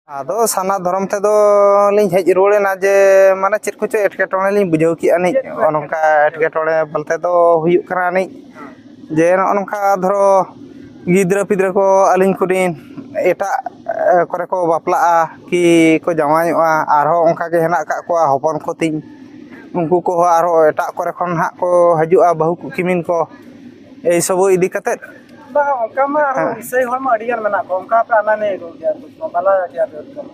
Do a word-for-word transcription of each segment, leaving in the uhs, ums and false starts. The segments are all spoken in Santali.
ᱟᱫᱚ ᱥᱟᱨᱱᱟ ᱫᱷᱚᱨᱚᱢ ᱛᱮᱫᱚ ᱞᱤᱧ ᱦᱮᱡ ᱨᱩᱣᱟᱹᱲ ᱮᱱᱟ ᱡᱮ, ᱢᱟᱱᱮ, ᱪᱮᱫ ᱠᱚᱪᱚ ᱮᱴᱠᱮᱴᱚᱬᱮ ᱞᱤᱧ ᱵᱩᱡᱷᱟᱹᱣ ᱠᱮᱜᱼᱟ ᱱᱤᱡ᱾ ᱱᱚᱜᱼᱚ ᱱᱚᱝᱠᱟ ᱮᱴᱠᱮᱴᱚᱬᱮ ᱵᱚᱞᱛᱮ ᱫᱚ ᱦᱩᱭᱩᱜ ᱠᱟᱱᱟ ᱱᱤᱡ ᱡᱮ, ᱱᱚᱜᱼᱚ ᱱᱚᱝᱠᱟ ᱫᱷᱚᱨᱚ ᱜᱤᱫᱽᱨᱟᱹ ᱯᱤᱫᱽᱨᱟᱹ ᱠᱚ ᱟᱹᱞᱤᱧ ᱠᱚᱨᱮᱱ ᱮᱴᱟᱜ, ᱮ, ᱠᱚᱨᱮ ᱠᱚ ᱵᱟᱯᱞᱟᱜᱼᱟ ᱠᱤ ᱠᱚ ᱡᱟᱶᱟᱭᱚᱜᱼᱟ, ᱟᱨᱦᱚᱸ ᱚᱱᱠᱟ ᱜᱮ ᱦᱮᱱᱟᱜ ᱟᱠᱟᱫ ᱠᱚᱣᱟ ᱦᱚᱯᱚᱱ ᱠᱚ ᱛᱤᱧ, ᱩᱱᱠᱩ ᱠᱚᱦᱚᱸ ᱟᱨᱦᱚᱸ ᱮᱴᱟᱜ ᱠᱚᱨᱮ ᱠᱷᱚᱱ ᱦᱟᱸᱜ ᱠᱚ ᱦᱤᱡᱩᱜᱼᱟ ᱵᱟᱹᱦᱩ ᱠᱤᱢᱤᱱ ᱠᱚ, ᱮᱭ ᱥᱚᱵ ᱤᱫᱤ ᱠᱟᱛᱮᱫ᱾ ᱵᱟᱝ, ᱚᱱᱠᱟ ᱢᱟ ᱟᱨᱦᱚᱸ ᱦᱮᱸ᱾ ᱤᱥᱟᱹᱭ ᱦᱚᱲ ᱢᱟ ᱟᱹᱰᱤ ᱜᱟᱱ ᱢᱮᱱᱟᱜ ᱠᱚᱣᱟ, ᱚᱱᱠᱟ ᱯᱮ ᱟᱱᱟᱱᱤᱭᱟᱹ ᱠᱚ ᱜᱮᱭᱟ, ᱵᱟᱞᱟ ᱜᱮᱭᱟ ᱯᱮ ᱚᱱᱠᱟ ᱢᱟ᱾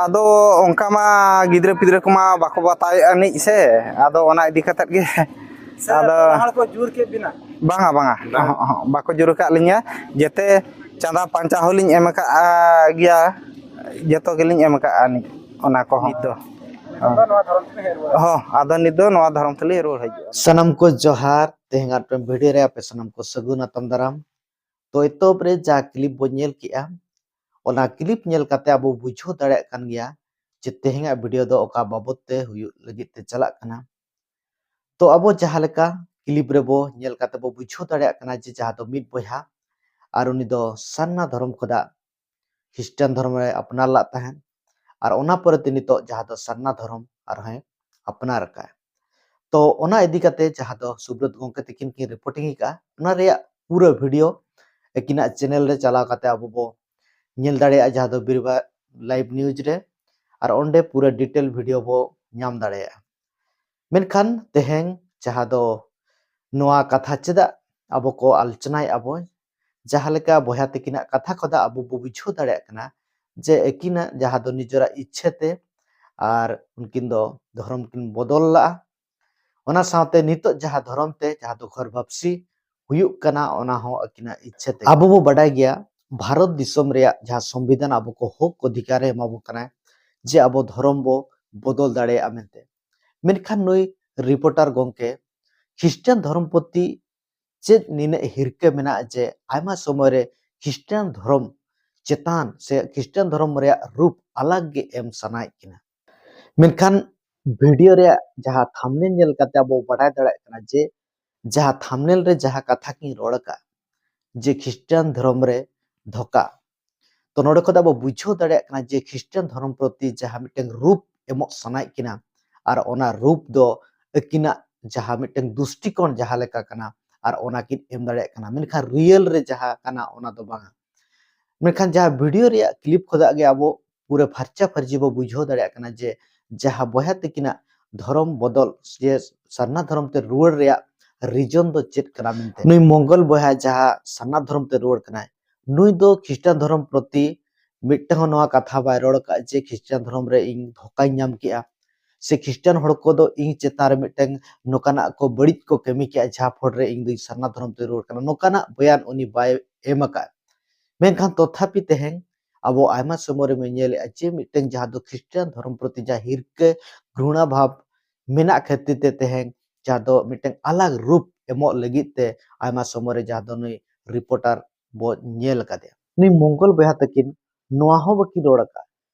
ᱟᱫᱚ ᱚᱱᱠᱟ ᱢᱟ ᱜᱤᱫᱽᱨᱟᱹ ᱯᱤᱫᱽᱨᱟᱹ ᱠᱚᱢᱟ ᱵᱟᱠᱚ ᱵᱟᱛᱟᱣᱮᱫᱼᱟ ᱱᱤᱡ ᱥᱮ, ᱟᱫᱚ ᱚᱱᱟ ᱤᱫᱤ ᱠᱟᱛᱮᱫ ᱜᱮ᱾ ᱥᱮ ᱟᱫᱚ ᱵᱟᱵᱟ ᱦᱚᱲ ᱠᱚ ᱡᱳᱨ ᱠᱮᱫ ᱵᱤᱱᱟ? ᱵᱟᱝᱟ, ᱵᱟᱝᱟ, ᱵᱟᱝ᱾ ᱚᱦᱚᱸ, ᱚᱦᱚᱸ, ᱵᱟᱠᱚ ᱡᱳᱨ ᱟᱠᱟᱫ ᱞᱤᱧᱟ᱾ ᱡᱮᱛᱮ ᱪᱟᱸᱫᱟ ᱯᱟᱧᱪᱟ ᱦᱚᱸᱞᱤᱧ ᱮᱢ ᱟᱠᱟᱫᱼᱟ ᱜᱮᱭᱟ, ᱡᱚᱛᱚ ᱜᱮᱞᱤᱧ ᱮᱢ ᱟᱠᱟᱫᱼᱟ ᱱᱤᱡ ᱚᱱᱟ ᱠᱚᱦᱚᱸ ᱫᱚ᱾ ᱟᱫᱚ ᱱᱚᱣᱟ ᱫᱷᱚᱨᱚᱢ ᱛᱮᱯᱮ ᱦᱮᱡ ᱨᱩᱣᱟᱹᱲᱟ? ᱦᱚᱸ, ᱟᱫᱚ ᱱᱤᱛ ᱫᱚ ᱱᱚᱣᱟ ᱫᱷᱚᱨᱚᱢ ᱛᱮᱞᱤᱧ ᱨᱩᱣᱟᱹᱲ ᱦᱤᱡᱩᱜᱼᱟ᱾ ᱥᱟᱱᱟᱢ ᱠᱚ ᱡᱚᱦᱟᱨ, ᱛᱮᱦᱮᱧ ᱟᱨ ᱢᱤᱫᱴᱮᱱ video ᱨᱮ ᱟᱯᱮ ᱥᱟᱱᱟᱢ ᱠᱚ ᱥᱟᱹᱜᱩᱱ ᱟᱛᱟᱝ ᱫᱟᱨᱟᱢ᱾ ᱛᱚ, ᱮᱛᱚᱦᱚᱵ ᱨᱮ ᱡᱟᱦᱟᱸ clip ᱵᱚᱱ ᱧᱮᱞ ᱠᱮᱜᱼᱟ, ᱚᱱᱟ clip ᱧᱮᱞ ᱠᱟᱛᱮ ᱟᱵᱚ ᱵᱩᱡᱷᱟᱹᱣ ᱫᱟᱲᱮᱭᱟᱜ ᱠᱟᱱ ᱜᱮᱭᱟ ᱡᱮ ᱛᱮᱦᱮᱧᱟᱜ video ᱫᱚ ᱚᱠᱟ ᱵᱟᱵᱚᱛ ᱛᱮ ᱦᱩᱭᱩᱜ ᱞᱟᱹᱜᱤᱫ ᱛᱮ ᱪᱟᱞᱟᱜ ᱠᱟᱱᱟ᱾ ᱛᱚ, ᱟᱵᱚ ᱡᱟᱦᱟᱸ ᱞᱮᱠᱟ clip ᱨᱮᱵᱚ ᱧᱮᱞ ᱠᱟᱛᱮ ᱵᱚ ᱵᱩᱡᱷᱟᱹᱣ ᱫᱟᱲᱮᱭᱟᱜ ᱠᱟᱱᱟ ᱡᱮ ᱡᱟᱦᱟᱸ ᱫᱚ ᱢᱤᱫ ᱵᱚᱭᱦᱟ ᱟᱨ ᱩᱱᱤ ᱫᱚ ᱥᱟᱨᱱᱟ ᱫᱷᱚᱨᱚᱢ ᱠᱷᱚᱱᱟᱜ ᱠᱷᱨᱤᱥᱴᱟᱱ ᱫᱷᱚᱨᱚᱢ ᱨᱮ ᱟᱯᱱᱟᱨ ᱞᱟᱜ ᱛᱟᱦᱮᱸᱫ, ᱟᱨ ᱚᱱᱟ ᱯᱚᱨᱮᱛᱮ ᱱᱤᱛᱚᱜ ᱡᱟᱦᱟᱸ ᱫᱚ ᱥᱟᱨᱱᱟ ᱫᱷᱚᱨᱚᱢ ᱟᱨᱦᱚᱸᱭ ᱟᱯᱱᱟᱨ ᱟᱠᱟᱫᱼᱟ᱾ ᱛᱚ, ᱚᱱᱟ ᱤᱫᱤ ᱠᱟᱛᱮ ᱡᱟᱦᱟᱸ ᱫᱚ ᱥᱩᱵᱨᱚᱛ ᱜᱚᱢᱠᱮ ᱛᱤᱠᱤᱱ ᱠᱤᱱ reporting ᱟᱠᱟᱫᱼᱟ, ᱚᱱᱟ ᱨᱮᱭᱟᱜ ᱯᱩᱨᱟᱹ video ᱟᱹᱠᱤᱱᱟᱜ channel ᱨᱮ ᱪᱟᱞᱟᱣ ᱠᱟᱛᱮ ᱟᱵᱚ ᱵᱚ ᱧᱮᱞ ᱫᱟᱲᱮᱭᱟᱜᱼᱟ, ᱡᱟᱦᱟᱸ ᱫᱚ ᱵᱤᱨᱵᱟ live news ᱨᱮ, ᱟᱨ ᱚᱸᱰᱮ ᱯᱩᱨᱟᱹ detail video ᱵᱚ ᱧᱟᱢ ᱫᱟᱲᱮᱭᱟᱜᱼᱟ᱾ ᱢᱮᱱᱠᱷᱟᱱ ᱛᱮᱦᱮᱧ ᱡᱟᱦᱟᱸ ᱫᱚ ᱱᱚᱣᱟ ᱠᱟᱛᱷᱟ ᱪᱮᱫᱟᱜ ᱟᱵᱚ ᱠᱚ ᱟᱞᱳᱪᱚᱱᱟᱭᱮᱫᱼᱟ ᱵᱚ, ᱡᱟᱦᱟᱸ ᱞᱮᱠᱟ ᱵᱚᱭᱦᱟ ᱛᱟᱹᱠᱤᱱᱟᱜ ᱠᱟᱛᱷᱟ ᱠᱷᱚᱱᱟᱜ ᱟᱵᱚ ᱵᱚ ᱵᱩᱡᱷᱟᱹᱣ ᱫᱟᱲᱮᱭᱟᱜ ᱠᱟᱱᱟ ᱡᱮ ᱟᱹᱠᱤᱱᱟᱜ ᱡᱟᱦᱟᱸ ᱫᱚ ᱱᱤᱡᱮᱨᱟᱜ ᱤᱪᱪᱷᱟᱹ ᱛᱮ ᱟᱨ ᱩᱱᱠᱤᱱ ᱫᱚ ᱫᱷᱚᱨᱚᱢ ᱠᱤᱱ ᱵᱚᱫᱚᱞ ᱞᱟᱜᱼᱟ᱾ ᱚᱱᱟ ᱥᱟᱶᱛᱮ ᱱᱤᱛᱚᱜ ᱡᱟᱦᱟᱸ ᱫᱷᱚᱨᱚᱢ ᱛᱮ ᱡᱟᱦᱟᱸ ᱫᱚ ᱜᱷᱚᱨ ᱵᱟᱯᱥᱤ ᱦᱩᱭᱩᱜ ᱠᱟᱱᱟ, ᱚᱱᱟ ᱦᱚᱸ ᱟᱹᱠᱤᱱᱟᱜ ᱤᱪᱪᱷᱟᱹ ᱛᱮ᱾ ᱟᱵᱚ ᱵᱚ ᱵᱟᱰᱟᱭ ᱜᱮᱭᱟ, ᱵᱷᱟᱨᱚᱛ ᱫᱤᱥᱚᱢ ᱨᱮᱭᱟᱜ ᱡᱟᱦᱟᱸ ᱥᱚᱝᱵᱤᱫᱷᱟᱱ ᱟᱵᱚ ᱠᱚ ᱦᱚᱠ ᱚᱫᱷᱤᱠᱟᱨ ᱮ ᱮᱢᱟ ᱵᱚ ᱠᱟᱱᱟᱭ ᱡᱮ ᱟᱵᱚ ᱫᱷᱚᱨᱚᱢ ᱵᱚ ᱵᱚᱫᱚᱞ ᱫᱟᱲᱮᱭᱟᱜᱼᱟ ᱢᱮᱱᱛᱮ᱾ ᱢᱮᱱᱠᱷᱟᱱ ᱱᱩᱭ reporter ᱜᱚᱢᱠᱮ ᱠᱷᱨᱤᱥᱴᱟᱱ ᱫᱷᱚᱨᱚᱢ ᱯᱨᱚᱛᱤ ᱪᱮᱫ ᱱᱤᱱᱟᱹᱜ ᱦᱤᱨᱠᱟᱹ ᱢᱮᱱᱟᱜᱼᱟ ᱡᱮ ᱟᱭᱢᱟ ᱥᱚᱢᱚᱭ ᱨᱮ ᱠᱷᱨᱤᱥᱴᱟᱱ ᱫᱷᱚᱨᱚᱢ ᱪᱮᱛᱟᱱ ᱥᱮ ᱠᱷᱨᱤᱥᱴᱟᱱ ᱫᱷᱚᱨᱚᱢ ᱨᱮᱭᱟᱜ ᱨᱩᱯ ᱟᱞᱟᱜᱽ ᱜᱮ ᱮᱢ ᱥᱟᱱᱟᱭᱮᱫ ᱠᱤᱱᱟ᱾ ᱢᱮᱱᱠᱷᱟᱱ video ᱨᱮᱭᱟᱜ ᱡᱟᱦᱟᱸ thumbnail ᱧᱮᱞ ᱠᱟᱛᱮ ᱟᱵᱚ ᱵᱟᱰᱟᱭ ᱫᱟᱲᱮᱭᱟᱜ ᱠᱟᱱᱟ ᱡᱮ ᱡᱟᱦᱟᱸ thumbnail ᱨᱮ ᱡᱟᱦᱟᱸ ᱠᱟᱛᱷᱟ ᱠᱤᱱ ᱨᱚᱲ ᱟᱠᱟᱫ ᱡᱮ ᱠᱷᱨᱤᱥᱴᱟᱱ ᱫᱷᱚᱨᱚᱢ ᱨᱮ ᱫᱷᱳᱠᱟ, ᱛᱚ ᱱᱚᱰᱮ ᱠᱷᱚᱱ ᱟᱵᱚ ᱵᱩᱡᱷᱟᱹᱣ ᱫᱟᱲᱮᱭᱟᱜ ᱠᱟᱱᱟ ᱡᱮ ᱠᱷᱨᱤᱥᱴᱟᱱ ᱫᱷᱚᱨᱚᱢ ᱯᱨᱚᱛᱤ ᱡᱟᱦᱟᱸ ᱢᱤᱫᱴᱟᱝ ᱨᱩᱯ ᱮᱢᱚᱜ ᱥᱟᱱᱟᱭᱮᱫ ᱠᱤᱱᱟ, ᱟᱨ ᱚᱱᱟ ᱨᱩᱯ ᱫᱚ ᱟᱹᱠᱤᱱᱟᱜ ᱡᱟᱦᱟᱸ ᱢᱤᱫᱴᱟᱝ ᱫᱩᱥᱴᱤᱠᱳᱬ ᱡᱟᱦᱟᱸ ᱞᱮᱠᱟ ᱠᱟᱱᱟ, ᱟᱨ ᱚᱱᱟ ᱠᱤᱱ ᱮᱢ ᱫᱟᱲᱮᱭᱟᱜ ᱠᱟᱱᱟ, ᱢᱮᱱᱠᱷᱟᱱ ᱨᱤᱭᱮᱞ ᱨᱮ ᱡᱟᱦᱟᱸ ᱠᱟᱱᱟ ᱚᱱᱟ ᱫᱚ ᱵᱟᱝᱟ᱾ ᱢᱮᱱᱠᱷᱟᱱ ᱡᱟᱦᱟᱸ ᱵᱷᱤᱰᱤᱭᱳ ᱨᱮᱭᱟᱜ ᱠᱞᱤᱯ ᱠᱷᱚᱱᱟᱜ ᱜᱮ ᱟᱵᱚ ᱯᱩᱨᱟᱹ ᱯᱷᱟᱨᱪᱟ ᱯᱷᱟᱹᱨᱪᱤ ᱵᱚ ᱵᱩᱡᱷᱟᱹᱣ ᱫᱟᱲᱮᱭᱟᱜ ᱠᱟᱱᱟ ᱡᱮ ᱡᱟᱦᱟᱸ ᱵᱚᱭᱦᱟ ᱛᱟᱹᱠᱤᱱᱟᱜ ᱫᱷᱚᱨᱚᱢ ᱵᱚᱫᱚᱞ ᱥᱮ ᱥᱟᱨᱱᱟ ᱫᱷᱚᱨᱚᱢ ᱛᱮ ᱨᱩᱣᱟᱹᱲ ᱨᱮᱭᱟᱜ ᱨᱤᱡᱚᱱ ᱫᱚ ᱪᱮᱫ ᱠᱟᱱᱟ ᱢᱮᱱᱛᱮ᱾ ᱱᱩᱭ ᱢᱚᱝᱜᱚᱞ ᱵᱚᱭᱦᱟ ᱡᱟᱦᱟᱸ ᱥᱟᱨᱱᱟ ᱫᱷᱚᱨᱚᱢ ᱛᱮ ᱨᱩᱣᱟᱹᱲ ᱠᱟᱱᱟᱭ, ᱱᱩᱭ ᱫᱚ ᱠᱷᱨᱤᱥᱴᱟᱱ ᱫᱷᱚᱨᱚᱢ ᱯᱨᱚᱛᱤ ᱢᱤᱫᱴᱟᱝ ᱦᱚᱸ ᱱᱚᱣᱟ ᱠᱟᱛᱷᱟ ᱵᱟᱭ ᱨᱚᱲ ᱟᱠᱟᱫ ᱡᱮ ᱠᱷᱨᱤᱥᱴᱟᱱ ᱫᱷᱚᱨᱚᱢ ᱨᱮ ᱤᱧ ᱫᱷᱳᱠᱟᱧ ᱧᱟᱢ ᱠᱮᱜᱼᱟ, ᱥᱮ ᱠᱷᱨᱤᱥᱴᱟᱱ ᱦᱚᱲ ᱠᱚᱫᱚ ᱤᱧ ᱪᱮᱛᱟᱱ ᱨᱮ ᱢᱤᱫᱴᱟᱝ ᱱᱚᱝᱠᱟᱱᱟᱜ ᱠᱚ ᱵᱟᱹᱲᱤᱡ ᱠᱚ ᱠᱟᱹᱢᱤ ᱠᱮᱜᱼᱟ, ᱡᱟᱦᱟᱸ ᱯᱷᱚᱞ ᱨᱮ ᱤᱧ ᱫᱚᱧ ᱥᱟᱨᱱᱟ ᱫᱷᱚᱨᱚᱢ ᱛᱮ ᱨᱩᱣᱟᱹᱲ ᱠᱟᱱᱟ, ᱱᱚᱝᱠᱟᱱᱟᱜ ᱵᱚᱭᱟᱱ ᱩᱱᱤ ᱵᱟᱭ ᱮᱢ ᱟᱠᱟᱫ᱾ ᱢᱮᱱᱠᱷᱟᱱ ᱛᱚᱛᱷᱟᱯᱤ ᱛᱮᱦᱮᱧ ᱟᱵᱚ ᱟᱭᱢᱟ ᱥᱚᱢᱚᱭ ᱨᱮ ᱵᱚᱱ ᱧᱮᱞᱮᱜᱼᱟ ᱡᱮ ᱢᱤᱫᱴᱟᱝ ᱡᱟᱦᱟᱸ ᱫᱚ ᱠᱷᱨᱤᱥᱴᱟᱱ ᱫᱷᱚᱨᱚᱢ ᱯᱨᱚᱛᱤ ᱡᱟᱦᱟᱸ ᱦᱤᱨᱠᱟᱹ ᱜᱷᱨᱩᱬᱟ ᱵᱷᱟᱵᱽ ᱢᱮᱱᱟᱜ ᱠᱷᱟᱹᱛᱤᱨ ᱛᱮ ᱛᱮᱦᱮᱧ ᱡᱟᱦᱟᱸ ᱫᱚ ᱢᱤᱫᱴᱟᱝ ᱟᱞᱟᱜᱽ ᱨᱩᱯ ᱮᱢᱚᱜ ᱞᱟᱹᱜᱤᱫ ᱛᱮ ᱟᱭᱢᱟ ᱥᱚᱢᱚᱭ ᱨᱮ ᱡᱟᱦᱟᱸ ᱫᱚ ᱱᱩᱭ ᱨᱤᱯᱳᱨᱴᱟᱨ ᱵᱚ ᱧᱮᱞ ᱟᱠᱟᱫᱮᱭᱟ᱾ ᱱᱩᱭ ᱢᱚᱝᱜᱚᱞ ᱵᱚᱭᱦᱟ ᱛᱟᱹᱠᱤᱱ ᱱᱚᱣᱟ ᱦᱚᱸ ᱵᱟᱹᱠᱤᱱ ᱨᱚᱲ ᱟᱠᱟᱫ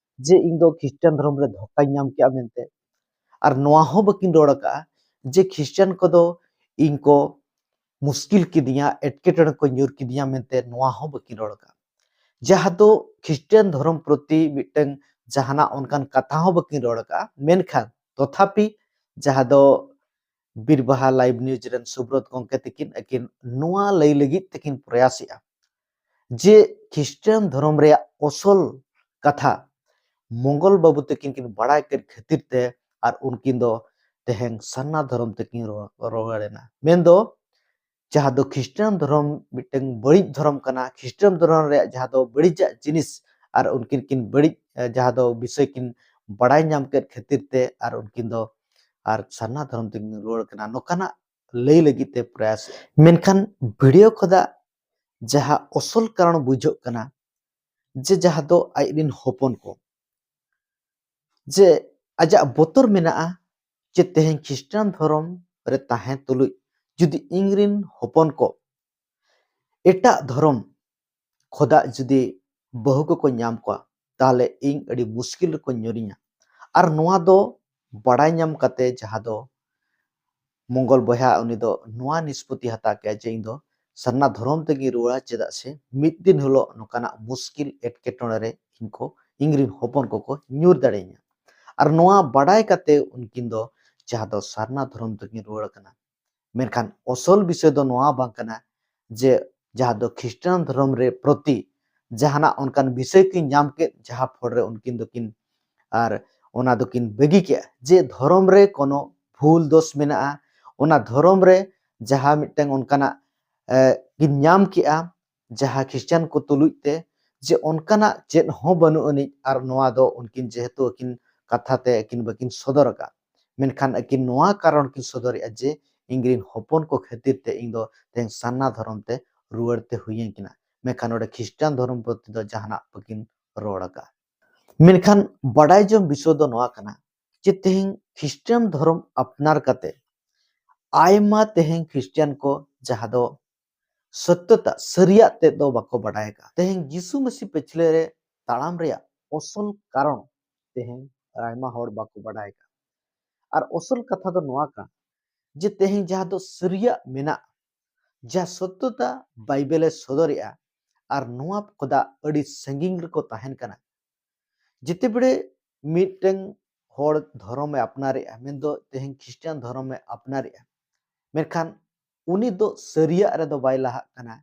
ᱡᱮ ᱤᱧ ᱫᱚ ᱠᱷᱨᱤᱥᱴᱟᱱ ᱫᱷᱚᱨᱚᱢ ᱨᱮ ᱫᱷᱳᱠᱟᱧ ᱧᱟᱢ ᱠᱮᱜᱼᱟ ᱢᱮᱱᱛᱮ, ᱟᱨ ᱱᱚᱣᱟ ᱦᱚᱸ ᱵᱟᱹᱠᱤᱱ ᱨᱚᱲ ᱟᱠᱟᱫᱼᱟ ᱡᱮ ᱠᱷᱨᱤᱥᱴᱟᱱ ᱠᱚᱫᱚ ᱤᱧ ᱠᱚ ᱢᱩᱥᱠᱤᱞ ᱠᱤᱫᱤᱧᱟ, ᱮᱴᱠᱮᱴᱚᱬᱮ ᱠᱚ ᱧᱩᱨ ᱠᱤᱫᱤᱧᱟ ᱢᱮᱱᱛᱮ ᱱᱚᱣᱟ ᱦᱚᱸ ᱵᱟᱹᱠᱤᱱ ᱨᱚᱲ ᱟᱠᱟᱫᱼᱟ᱾ ᱡᱟᱦᱟᱸ ᱫᱚ ᱠᱷᱨᱤᱥᱴᱟᱱ ᱫᱷᱚᱨᱚᱢ ᱯᱨᱚᱛᱤ ᱢᱤᱫᱴᱟᱝ ᱡᱟᱦᱟᱱᱟᱜ ᱚᱱᱠᱟᱱ ᱠᱟᱛᱷᱟ ᱦᱚᱸ ᱵᱟᱹᱠᱤᱱ ᱨᱚᱲ ᱟᱠᱟᱫᱼᱟ, ᱢᱮᱱᱠᱷᱟᱱ ᱛᱚᱛᱷᱟᱯᱤ ᱡᱟᱦᱟᱸ ᱫᱚ ᱵᱤᱨᱵᱟᱦᱟ ᱞᱟᱭᱤᱵᱷ ᱱᱤᱭᱩᱡᱽ ᱨᱮᱱ ᱥᱩᱵᱨᱚᱛ ᱜᱚᱢᱠᱮ ᱛᱟᱹᱠᱤᱱ ᱟᱹᱠᱤᱱ ᱱᱚᱣᱟ ᱞᱟᱹᱭ ᱞᱟᱹᱜᱤᱫ ᱛᱮᱠᱤᱱ ᱯᱨᱚᱭᱟᱥᱮᱜᱼᱟ ᱡᱮ ᱠᱷᱨᱤᱥᱴᱟᱱ ᱫᱷᱚᱨᱚᱢ ᱨᱮᱭᱟᱜ ᱚᱥᱚᱞ ᱠᱟᱛᱷᱟ ᱢᱚᱝᱜᱚᱞ ᱵᱟᱹᱵᱩ ᱛᱟᱹᱠᱤᱱ ᱠᱤᱱ ᱵᱟᱲᱟᱭ ᱠᱮᱫ ᱠᱷᱟᱹᱛᱤᱨ ᱛᱮ ᱟᱨ ᱩᱱᱠᱤᱱ ᱫᱚ ᱛᱮᱦᱮᱧ ᱥᱟᱨᱱᱟ ᱫᱷᱚᱨᱚᱢ ᱛᱮᱠᱤᱱ ᱨᱩᱣᱟᱹᱲ ᱮᱱᱟ᱾ ᱢᱮᱱᱫᱚ ᱡᱟᱦᱟᱸ ᱫᱚ ᱠᱷᱨᱤᱥᱴᱟᱱ ᱫᱷᱚᱨᱚᱢ ᱢᱤᱫᱴᱟᱝ ᱵᱟᱹᱲᱤᱡ ᱫᱷᱚᱨᱚᱢ ᱠᱟᱱᱟ, ᱠᱷᱨᱤᱥᱴᱟᱱ ᱫᱷᱚᱨᱚᱢ ᱨᱮᱭᱟᱜ ᱡᱟᱦᱟᱸ ᱫᱚ ᱵᱟᱹᱲᱤᱡᱟᱜ ᱡᱤᱱᱤᱥ ᱟᱨ ᱩᱱᱠᱤᱱ ᱠᱤᱱ ᱵᱟᱹᱲᱤᱡ ᱡᱟᱦᱟᱸ ᱫᱚ ᱵᱤᱥᱚᱭ ᱠᱤᱱ ᱵᱟᱲᱟᱭ ᱧᱟᱢ ᱠᱮᱫ ᱠᱷᱟᱹᱛᱤᱨ ᱛᱮ ᱟᱨ ᱩᱱᱠᱤᱱ ᱫᱚ ᱟᱨ ᱥᱟᱨᱱᱟ ᱫᱷᱚᱨᱚᱢ ᱛᱮᱠᱤᱱ ᱨᱩᱣᱟᱹᱲ ᱠᱟᱱᱟ, ᱱᱚᱝᱠᱟᱱᱟᱜ ᱞᱟᱹᱭ ᱞᱟᱹᱜᱤᱫ ᱛᱮ ᱯᱨᱚᱭᱟᱥ᱾ ᱢᱮᱱᱠᱷᱟᱱ ᱵᱷᱤᱰᱤᱭᱳ ᱠᱷᱚᱱᱟᱜ ᱡᱟᱦᱟᱸ ᱚᱥᱚᱞ ᱠᱟᱨᱚᱱ ᱵᱩᱡᱷᱟᱹᱜ ᱠᱟᱱᱟ ᱡᱮ ᱡᱟᱦᱟᱸ ᱫᱚ ᱟᱡ ᱨᱮᱱ ᱦᱚᱯᱚᱱ ᱠᱚ, ᱡᱮ ᱟᱡᱟᱜ ᱵᱚᱛᱚᱨ ᱢᱮᱱᱟᱜᱼᱟ ᱡᱮ ᱛᱮᱦᱮᱧ ᱠᱷᱨᱤᱥᱴᱟᱱ ᱫᱷᱚᱨᱚᱢ ᱨᱮ ᱛᱟᱦᱮᱸ ᱛᱩᱞᱩᱡ ᱡᱩᱫᱤ ᱤᱧ ᱨᱮᱱ ᱦᱚᱯᱚᱱ ᱠᱚ ᱮᱴᱟᱜ ᱫᱷᱚᱨᱚᱢ ᱠᱷᱚᱱᱟᱜ ᱡᱩᱫᱤ ᱵᱟᱹᱦᱩ ᱠᱚᱠᱚ ᱧᱟᱢ ᱠᱚᱣᱟ, ᱛᱟᱦᱚᱞᱮ ᱤᱧ ᱟᱹᱰᱤ ᱢᱩᱥᱠᱤᱞ ᱨᱮᱠᱚ ᱧᱩᱨᱤᱧᱟ᱾ ᱟᱨ ᱱᱚᱣᱟ ᱫᱚ ᱵᱟᱲᱟᱭ ᱧᱟᱢ ᱠᱟᱛᱮ ᱡᱟᱦᱟᱸ ᱫᱚ ᱢᱚᱝᱜᱚᱞ ᱵᱚᱭᱦᱟ ᱩᱱᱤ ᱫᱚ ᱱᱚᱣᱟ ᱱᱤᱥᱯᱚᱛᱤ ᱦᱟᱛᱟᱣ ᱠᱮᱜᱼᱟ ᱡᱮ ᱤᱧ ᱫᱚ ᱥᱟᱨᱱᱟ ᱫᱷᱚᱨᱚᱢ ᱛᱮᱜᱤᱧ ᱨᱩᱣᱟᱹᱲᱟ, ᱪᱮᱫᱟᱜ ᱥᱮ ᱢᱤᱫ ᱫᱤᱱ ᱦᱤᱞᱳᱜ ᱱᱚᱝᱠᱟᱱᱟᱜ ᱢᱩᱥᱠᱤᱞ ᱮᱴᱠᱮᱴᱚᱬᱮ ᱨᱮ ᱤᱧ ᱠᱚ, ᱤᱧ ᱨᱮᱱ ᱦᱚᱯᱚᱱ ᱠᱚᱠᱚ ᱧᱩᱨ ᱫᱟᱲᱮᱭᱟᱹᱧᱟ᱾ ᱟᱨ ᱱᱚᱣᱟ ᱵᱟᱰᱟᱭ ᱠᱟᱛᱮ ᱩᱱᱠᱤᱱ ᱫᱚ ᱡᱟᱦᱟᱸ ᱫᱚ ᱥᱟᱨᱱᱟ ᱫᱷᱚᱨᱚᱢ ᱛᱮᱠᱤᱱ ᱨᱩᱣᱟᱹᱲ ᱠᱟᱱᱟ᱾ ᱢᱮᱱᱠᱷᱟᱱ ᱚᱥᱚᱞ ᱵᱤᱥᱚᱭ ᱫᱚ ᱱᱚᱣᱟ ᱵᱟᱝ ᱠᱟᱱᱟ ᱡᱮ ᱡᱟᱦᱟᱸ ᱫᱚ ᱠᱷᱨᱤᱥᱴᱟᱱ ᱫᱷᱚᱨᱚᱢ ᱨᱮ ᱯᱨᱚᱛᱤ ᱡᱟᱦᱟᱱᱟᱜ ᱚᱱᱠᱟᱱ ᱵᱤᱥᱚᱭ ᱠᱤᱱ ᱧᱟᱢ ᱠᱮᱫ, ᱡᱟᱦᱟᱸ ᱯᱷᱚᱞ ᱨᱮ ᱩᱱᱠᱤᱱ ᱫᱚᱠᱤᱱ ᱟᱨ ᱚᱱᱟ ᱫᱚᱠᱤᱱ ᱵᱟᱹᱜᱤ ᱠᱮᱜᱼᱟ᱾ ᱡᱮ ᱫᱷᱚᱨᱚᱢ ᱨᱮ ᱠᱳᱱᱳ ᱵᱷᱩᱞ ᱫᱳᱥ ᱢᱮᱱᱟᱜᱼᱟ, ᱚᱱᱟ ᱫᱷᱚᱨᱚᱢ ᱨᱮ ᱡᱟᱦᱟᱸ ᱢᱤᱫᱴᱟᱝ ᱚᱱᱠᱟᱱᱟᱜ, ᱮ, ᱠᱤᱱ ᱧᱟᱢ ᱠᱮᱜᱼᱟ, ᱡᱟᱦᱟᱸ ᱠᱷᱨᱤᱥᱴᱟᱱ ᱠᱚ ᱛᱩᱞᱩᱡ ᱛᱮ, ᱡᱮ ᱚᱱᱠᱟᱱᱟᱜ ᱪᱮᱫ ᱦᱚᱸ ᱵᱟᱹᱱᱩᱜ ᱟᱹᱱᱤᱡ, ᱟᱨ ᱱᱚᱣᱟ ᱫᱚ ᱩᱱᱠᱤᱱ ᱡᱮᱦᱮᱛᱩ ᱟᱹᱠᱤᱱ ᱠᱟᱛᱷᱟ ᱛᱮ ᱟᱹᱠᱤᱱ ᱵᱟᱹᱠᱤᱱ ᱥᱚᱫᱚᱨ ᱟᱠᱟᱫ᱾ ᱢᱮᱱᱠᱷᱟᱱ ᱟᱹᱠᱤᱱ ᱱᱚᱣᱟ ᱠᱟᱨᱚᱱ ᱠᱤᱱ ᱥᱚᱫᱚᱨᱮᱜᱼᱟ ᱡᱮ ᱤᱧ ᱨᱮᱱ ᱦᱚᱯᱚᱱ ᱠᱚ ᱠᱷᱟᱹᱛᱤᱨ ᱛᱮ ᱤᱧ ᱫᱚ ᱛᱮᱦᱮᱧ ᱥᱟᱨᱱᱟ ᱫᱷᱚᱨᱚᱢ ᱛᱮ ᱨᱩᱣᱟᱹᱲ ᱛᱮ ᱦᱩᱭᱟᱹᱧ ᱠᱟᱱᱟ᱾ ᱢᱮᱱᱠᱷᱟᱱ ᱱᱚᱰᱮ ᱠᱷᱨᱤᱥᱴᱟᱱ ᱫᱷᱚᱨᱚᱢ ᱯᱨᱚᱛᱤ ᱫᱚ ᱡᱟᱦᱟᱱᱟᱜ ᱵᱟᱹᱠᱤᱱ ᱨᱚᱲ ᱟᱠᱟᱫᱼᱟ᱾ ᱢᱮᱱᱠᱷᱟᱱ ᱵᱟᱰᱟᱭ ᱡᱚᱝ ᱵᱤᱥᱚᱭ ᱫᱚ ᱱᱚᱣᱟ ᱠᱟᱱᱟ ᱡᱮ ᱛᱮᱦᱮᱧ ᱠᱷᱨᱤᱥᱴᱟᱱ ᱫᱷᱚᱨᱚᱢ ᱟᱯᱱᱟᱨ ᱠᱟᱛᱮ ᱟᱭᱢᱟ ᱛᱮᱦᱮᱧ ᱠᱷᱨᱤᱥᱴᱟᱱ ᱠᱚ ᱡᱟᱦᱟᱸ ᱫᱚ ᱥᱚᱛᱭᱚᱛᱟ, ᱥᱟᱹᱨᱤᱭᱟᱜ ᱛᱮᱫ ᱫᱚ ᱵᱟᱠᱚ ᱵᱟᱰᱟᱭ ᱟᱠᱟᱫᱼᱟ᱾ ᱛᱮᱦᱮᱧ ᱡᱤᱥᱩ ᱢᱟᱹᱥᱤ ᱯᱟᱹᱪᱷᱞᱟᱹ ᱨᱮ ᱛᱟᱲᱟᱢ ᱨᱮᱭᱟᱜ ᱚᱥᱚᱞ ᱠᱟᱨᱚᱱ ᱛᱮᱦᱮᱧ ᱟᱭᱢᱟ ᱦᱚᱲ ᱵᱟᱠᱚ ᱵᱟᱰᱟᱭ ᱟᱠᱟᱫᱼᱟ᱾ ᱟᱨ ᱚᱥᱚᱞ ᱠᱟᱛᱷᱟ ᱫᱚ ᱱᱚᱣᱟ ᱠᱟᱱᱟ ᱡᱮ ᱛᱮᱦᱮᱧ ᱡᱟᱦᱟᱸ ᱫᱚ ᱥᱟᱹᱨᱤᱭᱟᱜ ᱢᱮᱱᱟᱜ, ᱡᱟᱦᱟᱸ ᱥᱚᱛᱭᱚᱛᱟ ᱵᱟᱭᱵᱮᱞᱮ ᱥᱚᱫᱚᱨᱮᱜᱼᱟ, ᱟᱨ ᱱᱚᱣᱟ ᱠᱷᱚᱱᱟᱜ ᱟᱹᱰᱤ ᱥᱟᱺᱜᱤᱧ ᱨᱮᱠᱚ ᱛᱟᱦᱮᱱ ᱠᱟᱱᱟ᱾ ᱡᱮᱛᱮ ᱵᱮᱲᱮ ᱢᱤᱫᱴᱟᱝ ᱦᱚᱲ ᱫᱷᱚᱨᱚᱢᱮ ᱟᱯᱱᱟᱨᱮᱜᱼᱟ, ᱢᱮᱱᱫᱚ ᱛᱮᱦᱮᱧ ᱠᱷᱨᱤᱥᱴᱟᱱ ᱫᱷᱚᱨᱚᱢᱮ ᱟᱯᱱᱟᱨᱮᱜᱼᱟ, ᱢᱮᱱᱠᱷᱟᱱ ᱩᱱᱤ ᱫᱚ ᱥᱟᱹᱨᱤᱭᱟᱜ ᱨᱮᱫᱚ ᱵᱟᱭ ᱞᱟᱦᱟᱜ ᱠᱟᱱᱟ,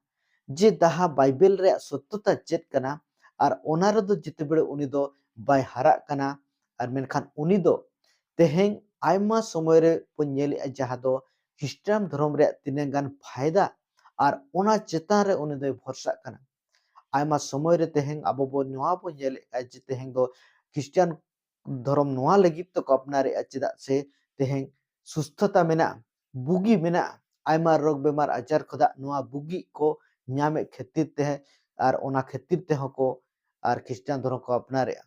ᱡᱮ ᱫᱟᱦᱟ ᱵᱟᱭᱵᱮᱞ ᱨᱮᱭᱟᱜ ᱥᱚᱛᱭᱚᱛᱟ ᱪᱮᱫ ᱠᱟᱱᱟ, ᱟᱨ ᱚᱱᱟ ᱨᱮᱫᱚ ᱡᱮᱛᱮ ᱵᱮᱲᱮ ᱩᱱᱤ ᱫᱚ ᱵᱟᱭ ᱦᱟᱨᱟᱜ ᱠᱟᱱᱟ᱾ ᱟᱨ ᱢᱮᱱᱠᱷᱟᱱ ᱩᱱᱤ ᱫᱚ ᱛᱮᱦᱮᱧ ᱟᱭᱢᱟ ᱥᱚᱢᱚᱭ ᱨᱮ ᱵᱚᱱ ᱧᱮᱞᱮᱜᱼᱟ ᱡᱟᱦᱟᱸ ᱫᱚ ᱠᱷᱨᱤᱥᱴᱟᱱ ᱫᱷᱚᱨᱚᱢ ᱨᱮᱭᱟᱜ ᱛᱤᱱᱟᱹᱜ ᱜᱟᱱ ᱯᱷᱟᱭᱫᱟ, ᱟᱨ ᱚᱱᱟ ᱪᱮᱛᱟᱱ ᱨᱮ ᱩᱱᱤ ᱫᱚᱭ ᱵᱷᱚᱨᱥᱟᱜ ᱠᱟᱱᱟ᱾ ᱟᱭᱢᱟ ᱥᱚᱢᱚᱭ ᱨᱮ ᱛᱮᱦᱮᱧ ᱟᱵᱚ ᱵᱚᱱ ᱱᱚᱣᱟ ᱵᱚᱱ ᱧᱮᱞᱮᱜᱼᱟ ᱡᱮ ᱛᱮᱦᱮᱧ ᱫᱚ ᱠᱷᱨᱤᱥᱴᱟᱱ ᱫᱷᱚᱨᱚᱢ ᱱᱚᱣᱟ ᱞᱟᱹᱜᱤᱫ ᱛᱮᱠᱚ ᱟᱯᱱᱟᱨᱮᱜᱼᱟ, ᱪᱮᱫᱟᱜ ᱥᱮ ᱛᱮᱦᱮᱧ ᱥᱩᱥᱛᱷᱚᱛᱟ ᱢᱮᱱᱟᱜᱼᱟ, ᱵᱩᱜᱤ ᱢᱮᱱᱟᱜᱼᱟ, ᱟᱭᱢᱟ ᱨᱳᱜᱽ ᱵᱮᱢᱟᱨ ᱟᱡᱟᱨ ᱠᱷᱚᱱᱟᱜ ᱱᱚᱣᱟ ᱵᱩᱜᱤ ᱠᱚ ᱧᱟᱢᱮᱫ ᱠᱷᱟᱹᱛᱤᱨ ᱛᱮ, ᱟᱨ ᱚᱱᱟ ᱠᱷᱟᱹᱛᱤᱨ ᱛᱮᱦᱚᱸ ᱠᱚ ᱟᱨ ᱠᱷᱨᱤᱥᱴᱟᱱ ᱫᱷᱚᱨᱚᱢ ᱠᱚ ᱟᱯᱱᱟᱨᱮᱜᱼᱟ᱾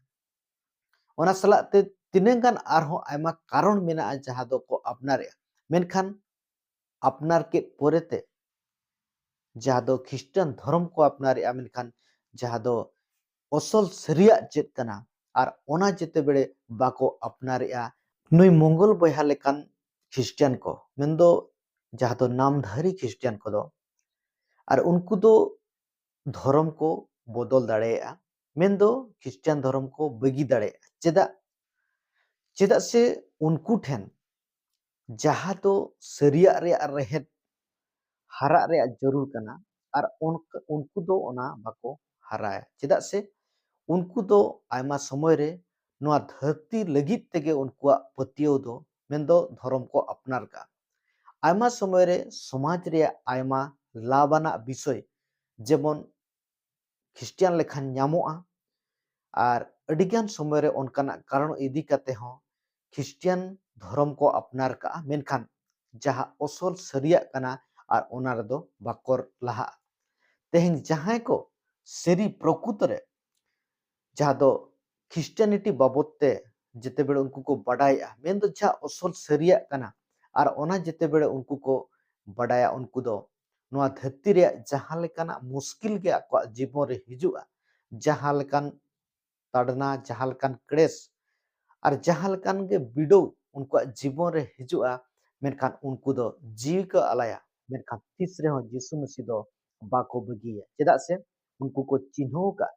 ᱚᱱᱟ ᱥᱟᱞᱟᱜ ᱛᱮ ᱛᱤᱱᱟᱹᱜ ᱜᱟᱱ ᱟᱨᱦᱚᱸ ᱟᱭᱢᱟ ᱠᱟᱨᱚᱱ ᱢᱮᱱᱟᱜᱼᱟ ᱡᱟᱦᱟᱸ ᱫᱚᱠᱚ ᱟᱯᱱᱟᱨᱮᱜᱼᱟ, ᱢᱮᱱᱠᱷᱟᱱ ᱟᱯᱱᱟᱨ ᱠᱮᱫ ᱯᱚᱨᱮᱛᱮ ᱡᱟᱦᱟᱸ ᱫᱚ ᱠᱷᱨᱤᱥᱴᱟᱱ ᱫᱷᱚᱨᱚᱢ ᱠᱚ ᱟᱯᱱᱟᱨᱮᱜᱼᱟ, ᱢᱮᱱᱠᱷᱟᱱ ᱡᱟᱦᱟᱸ ᱫᱚ ᱚᱥᱚᱞ ᱥᱟᱹᱨᱤᱭᱟᱜ ᱪᱮᱫ ᱠᱟᱱᱟ, ᱟᱨ ᱚᱱᱟ ᱡᱮᱛᱮ ᱵᱮᱲᱮ ᱵᱟᱠᱚ ᱟᱯᱱᱟᱨᱮᱜᱼᱟ᱾ ᱱᱩᱭ ᱢᱚᱝᱜᱚᱞ ᱵᱚᱭᱦᱟ ᱞᱮᱠᱟᱱ ᱠᱷᱨᱤᱥᱴᱟᱱ ᱠᱚ, ᱢᱮᱱᱫᱚ ᱡᱟᱦᱟᱸ ᱫᱚ ᱱᱟᱢᱫᱷᱟᱨᱤ ᱠᱷᱨᱤᱥᱴᱟᱱ ᱠᱚᱫᱚ ᱟᱨ ᱩᱱᱠᱩ ᱫᱚ ᱫᱷᱚᱨᱚᱢ ᱠᱚ ᱵᱚᱫᱚᱞ ᱫᱟᱲᱮᱭᱟᱜᱼᱟ, ᱢᱮᱱᱫᱚ ᱠᱷᱨᱤᱥᱴᱟᱱ ᱫᱷᱚᱨᱚᱢ ᱠᱚ ᱵᱟᱹᱜᱤ ᱫᱟᱲᱮᱭᱟᱜᱼᱟ᱾ ᱪᱮᱫᱟᱜ? ᱪᱮᱫᱟᱜ ᱥᱮ ᱩᱱᱠᱩ ᱴᱷᱮᱱ ᱡᱟᱦᱟᱸ ᱫᱚ ᱥᱟᱹᱨᱤᱭᱟᱜ ᱨᱮᱭᱟᱜ ᱨᱮᱦᱮᱫ ᱦᱟᱨᱟᱜ ᱨᱮᱭᱟᱜ ᱡᱟᱹᱨᱩᱲ ᱠᱟᱱᱟ, ᱟᱨ ᱚᱱᱠ-, ᱩᱱᱠᱩ ᱫᱚ ᱚᱱᱟ ᱵᱟᱠᱚ ᱦᱟᱨᱟᱭᱟ᱾ ᱪᱮᱫᱟᱜ ᱥᱮ ᱩᱱᱠᱩ ᱫᱚ ᱟᱭᱢᱟ ᱥᱚᱢᱚᱭ ᱨᱮ ᱱᱚᱣᱟ ᱫᱷᱟᱹᱨᱛᱤ ᱞᱟᱹᱜᱤᱫ ᱛᱮᱜᱮ ᱩᱱᱠᱩᱣᱟᱜ ᱯᱟᱹᱛᱭᱟᱹᱣ ᱫᱚ, ᱢᱮᱱᱫᱚ ᱫᱷᱚᱨᱚᱢ ᱠᱚ ᱟᱯᱱᱟᱨ ᱠᱟᱜᱼᱟ᱾ ᱟᱭᱢᱟ ᱥᱚᱢᱚᱭ ᱨᱮ ᱥᱚᱢᱟᱡᱽ ᱨᱮᱭᱟᱜ ᱟᱭᱢᱟ ᱞᱟᱵᱷ ᱟᱱᱟᱜ ᱵᱤᱥᱚᱭ, ᱡᱮᱢᱚᱱ ᱠᱷᱨᱤᱥᱴᱤᱭᱟᱱ ᱞᱮᱠᱷᱟᱱ ᱧᱟᱢᱚᱜᱼᱟ, ᱟᱨ ᱟᱹᱰᱤᱜᱟᱱ ᱥᱚᱢᱚᱭ ᱨᱮ ᱚᱱᱠᱟᱱᱟᱜ ᱠᱟᱨᱚᱱ ᱤᱫᱤ ᱠᱟᱛᱮ ᱦᱚᱸ ᱠᱷᱨᱤᱥᱴᱤᱭᱟᱱ ᱫᱷᱚᱨᱚᱢ ᱠᱚ ᱟᱯᱱᱟᱨ ᱠᱟᱜᱼᱟ, ᱢᱮᱱᱠᱷᱟᱱ ᱡᱟᱦᱟᱸ ᱚᱥᱚᱞ ᱥᱟᱹᱨᱤᱭᱟᱜ ᱠᱟᱱᱟ ᱟᱨ ᱚᱱᱟ ᱨᱮᱫᱚ ᱵᱟᱠᱚ ᱞᱟᱦᱟᱜᱼᱟ᱾ ᱛᱮᱦᱮᱧ ᱡᱟᱦᱟᱸᱭ ᱠᱚ ᱥᱟᱹᱨᱤ ᱯᱨᱚᱠᱩᱛ ᱨᱮ ᱡᱟᱦᱟᱸ ᱫᱚ ᱠᱷᱨᱤᱥᱴᱤᱭᱟᱱᱤᱴᱤ ᱵᱟᱵᱚᱫ ᱛᱮ ᱡᱮᱛᱮ ᱵᱮᱲᱮ ᱩᱱᱠᱩ ᱠᱚ ᱵᱟᱰᱟᱭᱮᱜᱼᱟ, ᱢᱮᱱᱫᱚ ᱡᱟᱦᱟᱸ ᱚᱥᱚᱞ ᱥᱟᱹᱨᱤᱭᱟᱜ ᱠᱟᱱᱟ, ᱟᱨ ᱚᱱᱟ ᱡᱮᱛᱮ ᱵᱮᱲᱮ ᱩᱱᱠᱩ ᱠᱚ ᱵᱟᱰᱟᱭᱟ, ᱩᱱᱠᱩ ᱫᱚ ᱱᱚᱣᱟ ᱫᱷᱟᱹᱨᱛᱤ ᱨᱮᱭᱟᱜ ᱡᱟᱦᱟᱸ ᱞᱮᱠᱟᱱᱟᱜ ᱢᱩᱥᱠᱤᱞ ᱜᱮ ᱟᱠᱚᱣᱟᱜ ᱡᱤᱵᱚᱱ ᱨᱮ ᱦᱤᱡᱩᱜᱼᱟ, ᱡᱟᱦᱟᱸ ᱞᱮᱠᱟᱱ ᱛᱟᱲᱱᱟ, ᱡᱟᱦᱟᱸ ᱞᱮᱠᱟᱱ ᱠᱞᱮᱥ, ᱟᱨ ᱡᱟᱦᱟᱸ ᱞᱮᱠᱟᱱ ᱜᱮ ᱵᱤᱰᱟᱹᱣ ᱩᱱᱠᱩᱣᱟᱜ ᱡᱤᱵᱚᱱ ᱨᱮ ᱦᱤᱡᱩᱜᱼᱟ, ᱢᱮᱱᱠᱷᱟᱱ ᱩᱱᱠᱩ ᱫᱚ ᱡᱤᱣᱤ ᱠᱚ ᱟᱞᱟᱭᱟ, ᱢᱮᱱᱠᱷᱟᱱ ᱛᱤᱥ ᱨᱮᱦᱚᱸ ᱡᱤᱥᱩ ᱢᱟᱹᱥᱤ ᱫᱚ ᱵᱟᱠᱚ ᱵᱟᱹᱜᱤᱭᱟ᱾ ᱪᱮᱫᱟᱜ ᱥᱮ ᱩᱱᱠᱩ ᱠᱚ ᱪᱤᱱᱦᱟᱹᱣ ᱟᱠᱟᱫ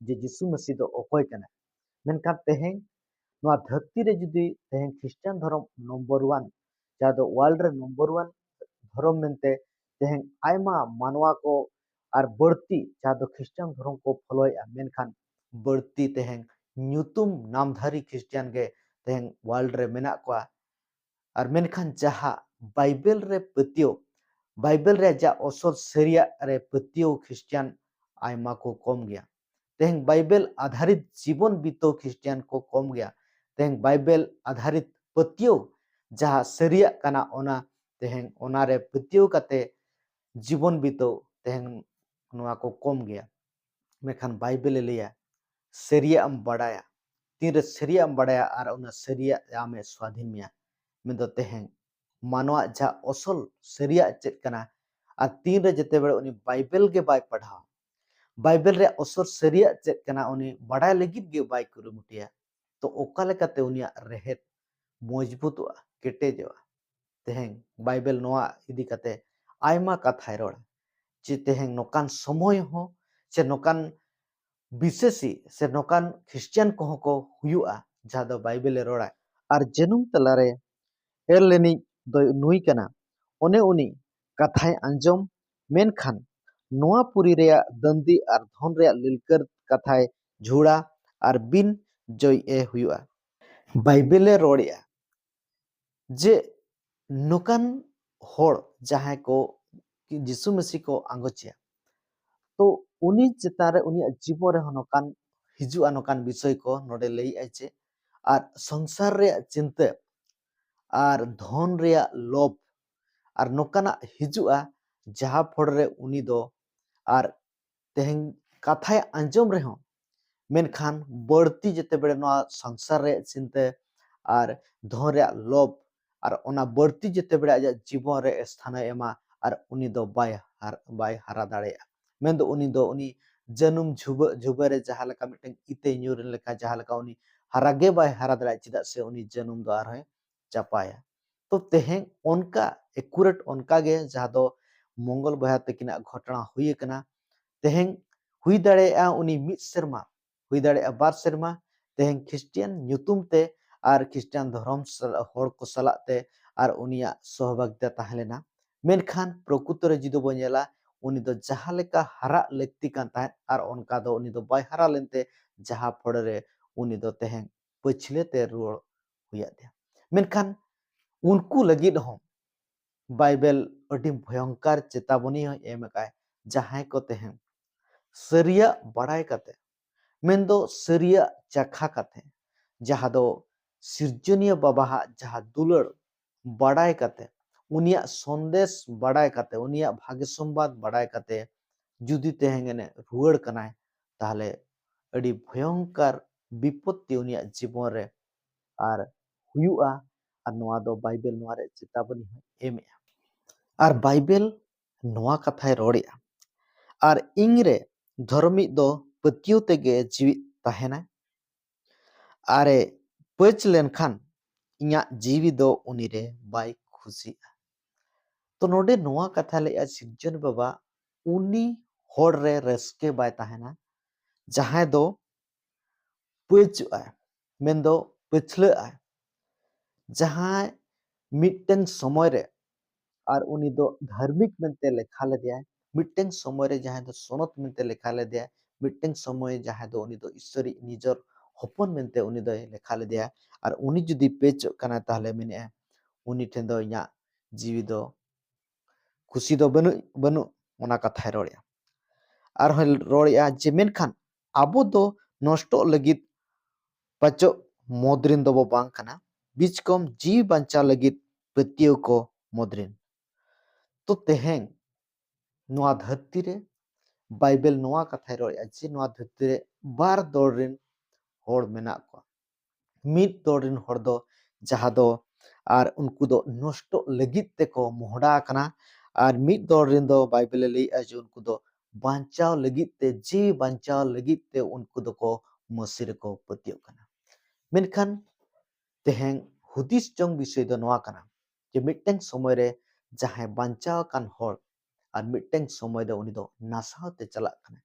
ᱡᱮ ᱡᱤᱥᱩ ᱢᱟᱹᱥᱤ ᱫᱚ ᱚᱠᱚᱭ ᱠᱟᱱᱟᱭ᱾ ᱢᱮᱱᱠᱷᱟᱱ ᱛᱮᱦᱮᱧ ᱱᱚᱣᱟ ᱫᱷᱟᱹᱨᱛᱤ ᱨᱮ ᱡᱩᱫᱤ ᱛᱮᱦᱮᱧ ᱠᱷᱨᱤᱥᱴᱟᱱ ᱫᱷᱚᱨᱚᱢ ᱱᱚᱢᱵᱚᱨ ᱚᱣᱟᱱ, ᱡᱟᱦᱟᱸ ᱫᱚ ᱣᱟᱨᱞᱰ ᱨᱮ ᱱᱚᱢᱵᱚᱨ ᱚᱣᱟᱱ ᱫᱷᱚᱨᱚᱢ ᱢᱮᱱᱛᱮ ᱛᱮᱦᱮᱧ ᱟᱭᱢᱟ ᱢᱟᱱᱣᱟ ᱠᱚ ᱟᱨ ᱵᱟᱹᱲᱛᱤ ᱡᱟᱦᱟᱸ ᱫᱚ ᱠᱷᱨᱤᱥᱴᱟᱱ ᱫᱷᱚᱨᱚᱢ ᱠᱚ ᱯᱷᱚᱞᱳᱭᱮᱫᱼᱟ, ᱢᱮᱱᱠᱷᱟᱱ ᱵᱟᱹᱲᱛᱤ ᱛᱮᱦᱮᱧ ᱧᱩᱛᱩᱢ ᱱᱟᱢᱫᱷᱟᱨᱤ ᱠᱷᱨᱤᱥᱴᱟᱱ ᱜᱮ ᱛᱮᱦᱮᱧ ᱣᱟᱨᱞᱰ ᱨᱮ ᱢᱮᱱᱟᱜ ᱠᱚᱣᱟ᱾ ᱟᱨ ᱢᱮᱱᱠᱷᱟᱱ ᱡᱟᱦᱟᱸ ᱵᱟᱭᱵᱮᱞ ᱨᱮ ᱯᱟᱹᱛᱭᱟᱹᱣ, ᱵᱟᱭᱵᱮᱞ ᱨᱮ ᱡᱟ ᱚᱥᱚᱞ ᱥᱟᱹᱨᱤᱭᱟᱜ ᱨᱮ ᱯᱟᱹᱛᱭᱟᱹᱣ ᱠᱷᱨᱤᱥᱴᱟᱱ ᱟᱭᱢᱟ ᱠᱚ ᱠᱚᱢ ᱜᱮᱭᱟ᱾ ᱛᱮᱦᱮᱧ ᱵᱟᱭᱵᱮᱞ ᱟᱫᱷᱟᱨᱤᱛ ᱡᱤᱵᱚᱱ ᱵᱤᱛᱟᱹᱣ ᱠᱷᱨᱤᱥᱴᱟᱱ ᱠᱚ ᱠᱚᱢ ᱜᱮᱭᱟ᱾ ᱛᱮᱦᱮᱧ ᱵᱟᱭᱵᱮᱞ ᱟᱫᱷᱟᱨᱤᱛ ᱯᱟᱹᱛᱭᱟᱹᱣ ᱡᱟᱦᱟᱸ ᱥᱟᱹᱨᱤᱭᱟᱜ ᱠᱟᱱᱟ, ᱚᱱᱟ ᱛᱮᱦᱮᱧ ᱚᱱᱟᱨᱮ ᱯᱟᱹᱛᱭᱟᱹᱣ ᱠᱟᱛᱮ ᱡᱤᱵᱚᱱ ᱵᱤᱛᱟᱹᱣ ᱛᱮᱦᱮᱧ ᱱᱚᱣᱟ ᱠᱚ ᱠᱚᱢ ᱜᱮᱭᱟ᱾ ᱢᱮᱱᱠᱷᱟᱱ ᱵᱟᱭᱵᱮᱞᱮ ᱞᱟᱹᱭᱟ, ᱥᱟᱹᱨᱤᱭᱟᱜ ᱮᱢ ᱵᱟᱲᱟᱭᱟ᱾ ᱛᱤᱱᱨᱮ ᱥᱟᱹᱨᱤᱭᱟᱜ ᱮᱢ ᱵᱟᱲᱟᱭᱟ ᱟᱨ ᱚᱱᱟ ᱥᱟᱹᱨᱤᱭᱟᱜ ᱟᱢᱮ ᱥᱣᱟᱫᱷᱤᱱ ᱢᱮᱭᱟ, ᱢᱮᱱᱫᱚ ᱛᱮᱦᱮᱧ ᱢᱟᱱᱣᱟᱜ ᱡᱟᱦᱟᱸ ᱚᱥᱚᱞ ᱥᱟᱹᱨᱤᱭᱟᱜ ᱪᱮᱫ ᱠᱟᱱᱟ, ᱟᱨ ᱛᱤᱱᱨᱮ ᱡᱮᱛᱮ ᱵᱮᱲᱮ ᱩᱱᱤ ᱵᱟᱭᱵᱮᱞ ᱜᱮ ᱵᱟᱭ ᱯᱟᱲᱦᱟᱣᱟ, ᱵᱟᱭᱵᱮᱞ ᱨᱮᱭᱟᱜ ᱚᱥᱚᱞ ᱥᱟᱹᱨᱤᱭᱟᱜ ᱪᱮᱫ ᱠᱟᱱᱟ ᱩᱱᱤ ᱵᱟᱰᱟᱭ ᱞᱟᱹᱜᱤᱫ ᱜᱮ ᱵᱟᱭ ᱠᱩᱨᱩᱢᱩᱴᱩᱭᱟ, ᱛᱚ ᱚᱠᱟ ᱞᱮᱠᱟᱛᱮ ᱩᱱᱤᱭᱟᱜ ᱨᱮᱦᱮᱫ ᱢᱚᱡᱽᱵᱩᱛᱚᱜᱼᱟ, ᱠᱮᱴᱮᱡᱚᱜᱼᱟ? ᱛᱮᱦᱮᱧ ᱵᱟᱭᱵᱮᱞ ᱱᱚᱣᱟ ᱤᱫᱤ ᱠᱟᱛᱮ ᱟᱭᱢᱟ ᱠᱟᱛᱷᱟᱭ ᱨᱚᱲᱟ᱾ ᱡᱮ ᱛᱮᱦᱮᱧ ᱱᱚᱝᱠᱟᱱ ᱥᱚᱢᱚᱭ ᱦᱚᱸ ᱥᱮ ᱱᱚᱝᱠᱟᱱ ᱵᱤᱥᱮᱥᱤ ᱥᱮ ᱱᱚᱝᱠᱟᱱ ᱠᱷᱨᱤᱥᱴᱤᱭᱟᱱ ᱠᱚᱦᱚᱸ ᱠᱚ ᱦᱩᱭᱩᱜᱼᱟ, ᱡᱟᱦᱟᱸ ᱫᱚ ᱵᱟᱭᱵᱮᱞ ᱮ ᱨᱚᱲᱟ᱾ ᱟᱨ ᱡᱟᱹᱱᱩᱢ ᱛᱟᱞᱟᱨᱮ ᱮᱨ ᱞᱮᱱᱤᱡ ᱫᱚᱭ ᱱᱩᱭ ᱠᱟᱱᱟ, ᱚᱱᱮ ᱩᱱᱤ ᱠᱟᱛᱷᱟᱭ ᱟᱸᱡᱚᱢ, ᱢᱮᱱᱠᱷᱟᱱ ᱱᱚᱣᱟ ᱯᱩᱨᱤ ᱨᱮᱭᱟᱜ ᱫᱟᱹᱱᱫᱤ ᱟᱨ ᱫᱷᱚᱱ ᱨᱮᱭᱟᱜ ᱞᱤᱞᱠᱟᱹᱨ ᱠᱟᱛᱷᱟᱭ ᱡᱷᱩᱲᱟ ᱟᱨ ᱵᱤᱱ ᱡᱚᱭ ᱮ ᱦᱩᱭᱩᱜᱼᱟ᱾ ᱵᱟᱭᱵᱮᱞ ᱮ ᱨᱚᱲᱮᱜᱼᱟ ᱡᱮ ᱱᱚᱝᱠᱟᱱ ᱦᱚᱲ ᱡᱟᱦᱟᱸᱭ ᱠᱚ ᱡᱤᱥᱩ ᱢᱟᱹᱥᱤ ᱠᱚ ᱟᱸᱜᱚᱪᱮᱭᱟ, ᱛᱚ ᱩᱱᱤ ᱪᱮᱛᱟᱱ ᱨᱮ, ᱩᱱᱤᱭᱟᱜ ᱡᱤᱵᱚᱱ ᱨᱮᱦᱚᱸ ᱱᱚᱝᱠᱟᱱ ᱦᱤᱡᱩᱜᱼᱟ, ᱱᱚᱝᱠᱟᱱ ᱵᱤᱥᱚᱭ ᱠᱚ ᱱᱚᱰᱮ ᱞᱟᱹᱭᱮᱜᱼᱟᱭ ᱡᱮ, ᱟᱨ ᱥᱚᱝᱥᱟᱨ ᱨᱮᱭᱟᱜ ᱪᱤᱱᱛᱟᱹ ᱟᱨ ᱫᱷᱚᱱ ᱨᱮᱭᱟᱜ ᱞᱚᱵᱷ ᱟᱨ ᱱᱚᱝᱠᱟᱱᱟᱜ ᱦᱤᱡᱩᱜᱼᱟ, ᱡᱟᱦᱟᱸ ᱯᱷᱚᱲ ᱨᱮ ᱩᱱᱤ ᱫᱚ ᱟᱨ ᱛᱮᱦᱮᱧ ᱠᱟᱛᱷᱟᱭ ᱟᱸᱡᱚᱢ ᱨᱮᱦᱚᱸ, ᱢᱮᱱᱠᱷᱟᱱ ᱵᱟᱹᱲᱛᱤ ᱡᱮᱛᱮ ᱵᱮᱲᱮ ᱱᱚᱣᱟ ᱥᱚᱝᱥᱟᱨ ᱨᱮᱭᱟᱜ ᱪᱤᱱᱛᱟᱹ ᱟᱨ ᱫᱷᱚᱱ ᱨᱮᱭᱟᱜ ᱞᱚᱵᱷ ᱟᱨ ᱚᱱᱟ ᱵᱟᱹᱲᱛᱤ ᱡᱮᱛᱮ ᱵᱮᱲᱮ ᱟᱡᱟᱜ ᱡᱤᱵᱚᱱ ᱨᱮ ᱥᱛᱷᱟᱱᱮ ᱮᱢᱟ, ᱟᱨ ᱩᱱᱤ ᱫᱚ ᱵᱟᱭ ᱦᱟᱨ-, ᱵᱟᱭ ᱦᱟᱨᱟ ᱫᱟᱲᱮᱭᱟᱜᱼᱟ᱾ ᱢᱮᱱᱫᱚ ᱩᱱᱤ ᱫᱚ ᱩᱱᱤ ᱡᱟᱹᱱᱩᱢ ᱡᱷᱩᱵᱟᱹ, ᱡᱷᱩᱵᱟᱹ ᱨᱮ ᱡᱟᱦᱟᱸ ᱞᱮᱠᱟ ᱢᱤᱫᱴᱟᱝ ᱤᱛᱟᱹᱭ ᱧᱩᱨ ᱞᱮᱠᱟ ᱡᱟᱦᱟᱸ ᱞᱮᱠᱟ ᱩᱱᱤ ᱦᱟᱨᱟ ᱜᱮ ᱵᱟᱭ ᱦᱟᱨᱟ ᱫᱟᱲᱮᱭᱟᱜᱼᱟ, ᱪᱮᱫᱟᱜ ᱥᱮ ᱩᱱᱤ ᱡᱟᱹᱱᱩᱢ ᱫᱚ ᱟᱨᱦᱚᱸᱭ ᱪᱟᱯᱟᱭᱟ᱾ ᱛᱚ ᱛᱮᱦᱮᱧ ᱚᱱᱠᱟ accurate ᱚᱱᱠᱟ ᱜᱮ ᱡᱟᱦᱟᱸ ᱫᱚ ᱢᱚᱝᱜᱚᱞ ᱵᱚᱭᱦᱟ ᱛᱟᱹᱠᱤᱱᱟᱜ ᱜᱷᱚᱴᱚᱱᱟ ᱦᱩᱭ ᱟᱠᱟᱱᱟ᱾ ᱛᱮᱦᱮᱧ ᱦᱩᱭ ᱫᱟᱲᱮᱭᱟᱜᱼᱟ ᱩᱱᱤ ᱢᱤᱫ ᱥᱮᱨᱢᱟ, ᱦᱩᱭ ᱫᱟᱲᱮᱭᱟᱜᱼᱟ ᱵᱟᱨ ᱥᱮᱨᱢᱟ, ᱛᱮᱦᱮᱧ ᱠᱷᱨᱤᱥᱴᱤᱭᱟᱱ ᱧᱩᱛᱩᱢ ᱛᱮ ᱟᱨ ᱠᱷᱨᱤᱥᱴᱤᱭᱟᱱ ᱫᱷᱚᱨᱚᱢ ᱥᱟᱞᱟᱜ, ᱦᱚᱲ ᱠᱚ ᱥᱟᱞᱟᱜ ᱛᱮ ᱟᱨ ᱩᱱᱤᱭᱟᱜ ᱥᱚᱦᱚᱵᱟᱜᱤᱛᱟ ᱛᱟᱦᱮᱸ ᱞᱮᱱᱟ᱾ ᱢᱮᱱᱠᱷᱟᱱ ᱯᱨᱚᱠᱩᱛᱚ ᱨᱮ ᱡᱩᱫᱤ ᱵᱚᱱ ᱧᱮᱞᱟ, ᱩᱱᱤ ᱫᱚ ᱡᱟᱦᱟᱸ ᱞᱮᱠᱟ ᱦᱟᱨᱟᱜ ᱞᱟᱹᱠᱛᱤ ᱠᱟᱱ ᱛᱟᱦᱮᱸᱫ ᱟᱨ ᱚᱱᱠᱟ ᱫᱚ ᱩᱱᱤ ᱫᱚ ᱵᱟᱭ ᱦᱟᱨᱟ ᱞᱮᱱᱛᱮ, ᱡᱟᱦᱟᱸ ᱯᱷᱚᱲ ᱨᱮ ᱩᱱᱤ ᱫᱚ ᱛᱮᱦᱮᱧ ᱯᱟᱹᱪᱷᱞᱟᱹ ᱛᱮ ᱨᱩᱣᱟᱹᱲ ᱦᱩᱭᱟᱫ ᱛᱟᱭᱟ᱾ ᱢᱮᱱᱠᱷᱟᱱ ᱩᱱᱠᱩ ᱞᱟᱹᱜᱤᱫ ᱦᱚᱸ ᱵᱟᱭᱵᱮᱞ ᱟᱹᱰᱤ ᱵᱷᱚᱭᱚᱝᱠᱟᱨ ᱪᱮᱛᱟᱵᱚᱱᱤ ᱦᱚᱸᱭ ᱮᱢ ᱟᱠᱟᱫ, ᱡᱟᱦᱟᱸᱭ ᱠᱚ ᱛᱮᱦᱮᱧ ᱥᱟᱹᱨᱤᱭᱟᱜ ᱵᱟᱲᱟᱭ ᱠᱟᱛᱮ, ᱢᱮᱱᱫᱚ ᱥᱟᱹᱨᱤᱭᱟᱜ ᱪᱟᱠᱷᱟ ᱠᱟᱛᱮ, ᱡᱟᱦᱟᱸ ᱫᱚ ᱥᱤᱨᱡᱚᱱᱤᱭᱟᱹ ᱵᱟᱵᱟᱣᱟᱜ ᱡᱟᱦᱟᱸ ᱫᱩᱞᱟᱹᱲ ᱵᱟᱲᱟᱭ ᱠᱟᱛᱮ, ᱩᱱᱤᱭᱟᱜ ᱥᱚᱱᱫᱮᱥ ᱵᱟᱲᱟᱭ ᱠᱟᱛᱮ, ᱩᱱᱤᱭᱟᱜ ᱵᱷᱟᱜᱮ ᱥᱚᱢᱵᱟᱫ ᱵᱟᱲᱟᱭ ᱠᱟᱛᱮ ᱡᱩᱫᱤ ᱛᱮᱦᱮᱧ ᱮ ᱨᱩᱣᱟᱹᱲ ᱠᱟᱱᱟᱭ, ᱛᱟᱦᱚᱞᱮ ᱟᱹᱰᱤ ᱵᱷᱚᱭᱚᱝᱠᱟᱨ ᱵᱤᱯᱚᱛᱛᱤ ᱩᱱᱤᱭᱟᱜ ᱡᱤᱵᱚᱱ ᱨᱮ ᱟᱨ ᱦᱩᱭᱩᱜᱼᱟ᱾ ᱟᱨ ᱱᱚᱣᱟ ᱫᱚ ᱵᱟᱭᱵᱮᱞ ᱱᱚᱣᱟ ᱨᱮ ᱪᱮᱛᱟᱵᱚᱱᱤ ᱦᱚᱸᱭ ᱮᱢᱮᱜᱼᱟ᱾ ᱟᱨ ᱵᱟᱭᱵᱮᱞ ᱱᱚᱣᱟ ᱠᱟᱛᱷᱟᱭ ᱨᱚᱲᱮᱜᱼᱟ, "ᱟᱨ ᱤᱧᱨᱮ ᱫᱷᱚᱨᱢᱤᱡ ᱫᱚ ᱯᱟᱹᱛᱭᱟᱹᱣ ᱛᱮᱜᱮ ᱡᱤᱣᱤᱫ ᱛᱟᱦᱮᱱᱟᱭ, ᱟᱨᱮ ᱯᱟᱹᱪ ᱞᱮᱱᱠᱷᱟᱱ ᱤᱧᱟᱜ ᱡᱤᱣᱤ ᱫᱚ ᱩᱱᱤᱨᱮ ᱵᱟᱭ ᱠᱷᱩᱥᱤᱜᱼᱟ᱾" ᱛᱚ ᱱᱚᱰᱮ ᱱᱚᱣᱟ ᱠᱟᱛᱷᱟ ᱞᱟᱹᱭᱮᱜᱼᱟ ᱥᱤᱨᱡᱚᱱ ᱵᱟᱵᱟ, ᱩᱱᱤ ᱦᱚᱲ ᱨᱮ ᱨᱟᱹᱥᱠᱟᱹ ᱵᱟᱭ ᱛᱟᱦᱮᱱᱟ, ᱡᱟᱦᱟᱸᱭ ᱫᱚ ᱯᱟᱹᱪᱚᱜᱼᱟᱭ, ᱢᱮᱱᱫᱚ ᱯᱟᱹᱪᱷᱞᱟᱹᱜᱼᱟᱭ᱾ ᱡᱟᱦᱟᱸᱭ ᱢᱤᱫᱴᱟᱝ ᱥᱚᱢᱚᱭ ᱨᱮ ᱟᱨ ᱩᱱᱤ ᱫᱚ ᱫᱷᱟᱨᱢᱤᱠ ᱢᱮᱱᱛᱮ ᱞᱮᱠᱷᱟ ᱞᱮᱫᱮᱭᱟᱭ, ᱢᱤᱫᱴᱟᱝ ᱥᱚᱢᱚᱭ ᱨᱮ ᱡᱟᱦᱟᱸᱭ ᱫᱚ ᱥᱚᱱᱚᱛ ᱢᱮᱱᱛᱮ ᱞᱮᱠᱷᱟ ᱞᱮᱫᱮᱭᱟᱭ, ᱢᱤᱫᱴᱟᱝ ᱥᱚᱢᱚᱭ ᱡᱟᱦᱟᱸᱭ ᱫᱚ ᱩᱱᱤ ᱫᱚ ᱤᱥᱥᱚᱨᱤᱡ ᱱᱤᱡᱚᱨ ᱦᱚᱯᱚᱱ ᱢᱮᱱᱛᱮ ᱩᱱᱤ ᱫᱚᱭ ᱞᱮᱠᱷᱟ ᱞᱮᱫᱮᱭᱟ, ᱟᱨ ᱩᱱᱤ ᱡᱩᱫᱤ ᱯᱮᱪᱚᱜ ᱠᱟᱱᱟᱭ, ᱛᱟᱦᱚᱞᱮ ᱢᱮᱱᱮᱫᱼᱟ, ᱩᱱᱤ ᱴᱷᱮᱱ ᱫᱚ ᱤᱧᱟᱹᱜ ᱡᱤᱣᱤ ᱫᱚ ᱠᱷᱩᱥᱤ ᱫᱚ ᱵᱟᱹᱱᱩᱜ, ᱵᱟᱹᱱᱩᱜ, ᱚᱱᱟ ᱠᱟᱛᱷᱟᱭ ᱨᱚᱲᱮᱫᱼᱟ᱾ ᱟᱨᱦᱚᱸᱭ ᱨᱚᱲᱮᱫᱼᱟ ᱡᱮ, ᱢᱮᱱᱠᱷᱟᱱ ᱟᱵᱚ ᱫᱚ ᱱᱚᱥᱴᱚᱜ ᱞᱟᱹᱜᱤᱫ ᱯᱟᱪᱚᱜ ᱢᱚᱫᱽ ᱨᱤᱱ ᱫᱚᱵᱚ ᱵᱟᱝ ᱠᱟᱱᱟ, ᱵᱤᱪᱠᱚᱢ ᱡᱤᱣᱤ ᱵᱟᱧᱪᱟᱣ ᱞᱟᱹᱜᱤᱫ ᱯᱟᱹᱛᱭᱟᱹᱣ ᱠᱚ ᱢᱚᱫᱽ ᱨᱤᱱ᱾ ᱛᱚ ᱛᱮᱦᱮᱧ ᱱᱚᱣᱟ ᱫᱷᱟᱹᱨᱛᱤ ᱨᱮ ᱵᱟᱭᱵᱮᱞ ᱱᱚᱣᱟ ᱠᱟᱛᱷᱟᱭ ᱨᱚᱲᱮᱫᱼᱟ ᱡᱮ ᱱᱚᱣᱟ ᱫᱷᱟᱹᱨᱛᱤ ᱨᱮ ᱵᱟᱨ ᱫᱚᱞ ᱨᱤᱱ ᱦᱚᱲ ᱢᱮᱱᱟᱜ ᱠᱚᱣᱟ᱾ ᱢᱤᱫ ᱫᱚᱞ ᱨᱤᱱ ᱦᱚᱲ ᱫᱚ ᱡᱟᱦᱟᱸ ᱫᱚ ᱟᱨ ᱩᱱᱠᱩ ᱫᱚ ᱱᱚᱥᱴᱚᱜ ᱞᱟᱹᱜᱤᱫ ᱛᱮᱠᱚ ᱢᱚᱦᱰᱟ ᱟᱠᱟᱱᱟ, ᱟᱨ ᱢᱤᱫ ᱫᱚᱞ ᱨᱤᱱ ᱫᱚ ᱵᱟᱭᱵᱮᱞᱮ ᱞᱟᱹᱭᱮᱫᱼᱟ ᱡᱮ ᱩᱱᱠᱩ ᱫᱚ ᱵᱟᱧᱪᱟᱣ ᱞᱟᱹᱜᱤᱫ ᱛᱮ, ᱡᱤᱣᱤ ᱵᱟᱧᱪᱟᱣ ᱞᱟᱹᱜᱤᱫ ᱛᱮ ᱩᱱᱠᱩ ᱫᱚᱠᱚ ᱢᱟᱹᱥᱤ ᱨᱮᱠᱚ ᱯᱟᱹᱛᱭᱟᱹᱜ ᱠᱟᱱᱟ᱾ ᱢᱮᱱᱠᱷᱟᱱ ᱛᱮᱦᱮᱧ ᱦᱩᱫᱤᱥ ᱡᱚᱝ ᱵᱤᱥᱚᱭ ᱫᱚ ᱱᱚᱣᱟ ᱠᱟᱱᱟ ᱡᱮ ᱢᱤᱫᱴᱟᱝ ᱥᱚᱢᱚᱭ ᱨᱮ ᱡᱟᱦᱟᱸᱭ ᱵᱟᱧᱪᱟᱣ ᱟᱠᱟᱱ ᱦᱚᱲ ᱟᱨ ᱢᱤᱫᱴᱟᱝ ᱥᱚᱢᱚᱭ ᱫᱚ ᱩᱱᱤ ᱫᱚ ᱱᱟᱥᱟᱣ ᱛᱮ ᱪᱟᱞᱟᱜ ᱠᱟᱱᱟ᱾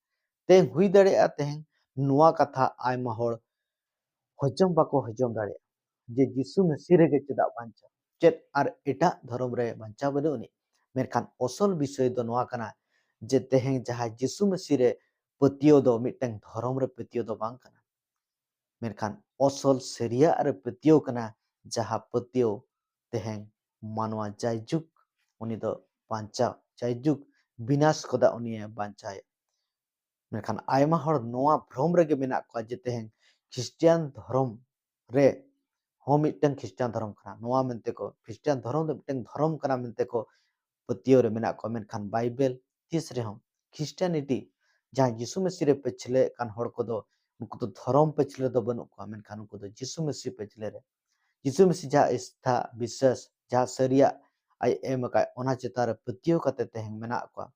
ᱛᱮᱦᱮᱧ ᱦᱩᱭ ᱫᱟᱲᱮᱭᱟᱜᱼᱟ, ᱛᱮᱦᱮᱧ ᱱᱚᱣᱟ ᱠᱟᱛᱷᱟ ᱟᱭᱢᱟ ᱦᱚᱲ ᱦᱚᱡᱚᱢ ᱵᱟᱠᱚ ᱦᱚᱡᱚᱢ ᱫᱟᱲᱮᱭᱟᱜᱼᱟ ᱡᱮ ᱡᱤᱥᱩ ᱢᱟᱹᱥᱤ ᱨᱮᱜᱮ ᱪᱮᱫᱟᱜ ᱵᱟᱧᱪᱟᱣ, ᱪᱮᱫ ᱟᱨ ᱮᱴᱟᱜ ᱫᱷᱚᱨᱚᱢ ᱨᱮ ᱵᱟᱧᱪᱟᱣ ᱵᱟᱹᱱᱩᱜ ᱟᱹᱱᱤᱡ? ᱢᱮᱱᱠᱷᱟᱱ ᱚᱥᱚᱞ ᱵᱤᱥᱚᱭ ᱫᱚ ᱱᱚᱣᱟ ᱠᱟᱱᱟ ᱡᱮ ᱛᱮᱦᱮᱧ ᱡᱟᱦᱟᱸᱭ ᱡᱤᱥᱩ ᱢᱟᱹᱥᱤ ᱨᱮ ᱯᱟᱹᱛᱭᱟᱹᱣ ᱫᱚ ᱢᱤᱫᱴᱟᱝ ᱫᱷᱚᱨᱚᱢ ᱨᱮ ᱯᱟᱹᱛᱭᱟᱹᱣ ᱫᱚ ᱵᱟᱝ ᱠᱟᱱᱟ, ᱢᱮᱱᱠᱷᱟᱱ ᱚᱥᱚᱞ ᱥᱟᱹᱨᱤᱭᱟᱜ ᱨᱮ ᱯᱟᱹᱛᱭᱟᱹᱣ ᱠᱟᱱᱟ, ᱡᱟᱦᱟᱸ ᱯᱟᱹᱛᱭᱟᱹᱣ ᱛᱮᱦᱮᱧ ᱢᱟᱱᱣᱟ ᱡᱟᱭᱡᱩᱜᱽ ᱩᱱᱤ ᱫᱚ ᱵᱟᱧᱪᱟᱣ, ᱡᱟᱭᱡᱩᱜᱽ ᱵᱤᱱᱟᱥ ᱠᱚᱫᱟ ᱩᱱᱤᱭᱮ ᱵᱟᱧᱪᱟᱣᱮᱫ᱾ ᱢᱮᱱᱠᱷᱟᱱ ᱟᱭᱢᱟ ᱦᱚᱲ ᱱᱚᱣᱟ ᱵᱷᱨᱚᱢ ᱨᱮᱜᱮ ᱢᱮᱱᱟᱜ ᱠᱚᱣᱟ ᱡᱮ ᱛᱮᱦᱮᱧ ᱠᱷᱨᱤᱥᱴᱤᱭᱟᱱ ᱫᱷᱚᱨᱚᱢ ᱨᱮ ᱦᱚᱸ ᱢᱤᱫᱴᱟᱝ ᱠᱷᱨᱤᱥᱴᱟᱱ ᱫᱷᱚᱨᱚᱢ ᱠᱟᱱᱟ, ᱱᱚᱣᱟ ᱢᱮᱱᱛᱮ ᱠᱚ, ᱠᱷᱨᱤᱥᱴᱟᱱ ᱫᱷᱚᱨᱚᱢ ᱫᱚ ᱢᱤᱫᱴᱟᱝ ᱫᱷᱚᱨᱚᱢ ᱠᱟᱱᱟ ᱢᱮᱱᱛᱮ ᱠᱚ ᱯᱟᱹᱛᱭᱟᱹᱣ ᱨᱮ ᱢᱮᱱᱟᱜ ᱠᱚᱣᱟ᱾ ᱢᱮᱱᱠᱷᱟᱱ ᱵᱟᱭᱵᱮᱞ ᱛᱤᱥ ᱨᱮᱦᱚᱸ ᱠᱷᱨᱤᱥᱴᱟᱱᱤᱴᱤ, ᱡᱟᱦᱟᱸ ᱡᱤᱥᱩ ᱢᱟᱹᱥᱤ ᱨᱮ ᱯᱟᱹᱪᱷᱞᱟᱹᱜ ᱠᱟᱱ ᱦᱚᱲ ᱠᱚᱫᱚ, ᱩᱱᱠᱩ ᱫᱚ ᱫᱷᱚᱨᱚᱢ ᱯᱟᱹᱪᱷᱞᱟᱹ ᱫᱚ ᱵᱟᱹᱱᱩᱜ ᱠᱚᱣᱟ, ᱢᱮᱱᱠᱷᱟᱱ ᱩᱱᱠᱩ ᱫᱚ ᱡᱤᱥᱩ ᱢᱟᱹᱥᱤ ᱯᱟᱹᱪᱷᱞᱟᱹ ᱨᱮ, ᱡᱤᱥᱩ ᱢᱟᱹᱥᱤ ᱡᱟᱦᱟᱸ ᱤᱥᱛᱷᱟ ᱵᱤᱥᱥᱟᱥ, ᱡᱟᱦᱟᱸ ᱥᱟᱹᱨᱤᱭᱟᱜ ᱟᱡ ᱮᱢ ᱟᱠᱟᱫ, ᱚᱱᱟ ᱪᱮᱛᱟᱱ ᱨᱮ ᱯᱟᱹᱛᱭᱟᱹᱣ ᱠᱟᱛᱮ ᱛᱮᱦᱮᱧ ᱢᱮᱱᱟᱜ ᱠᱚᱣᱟ᱾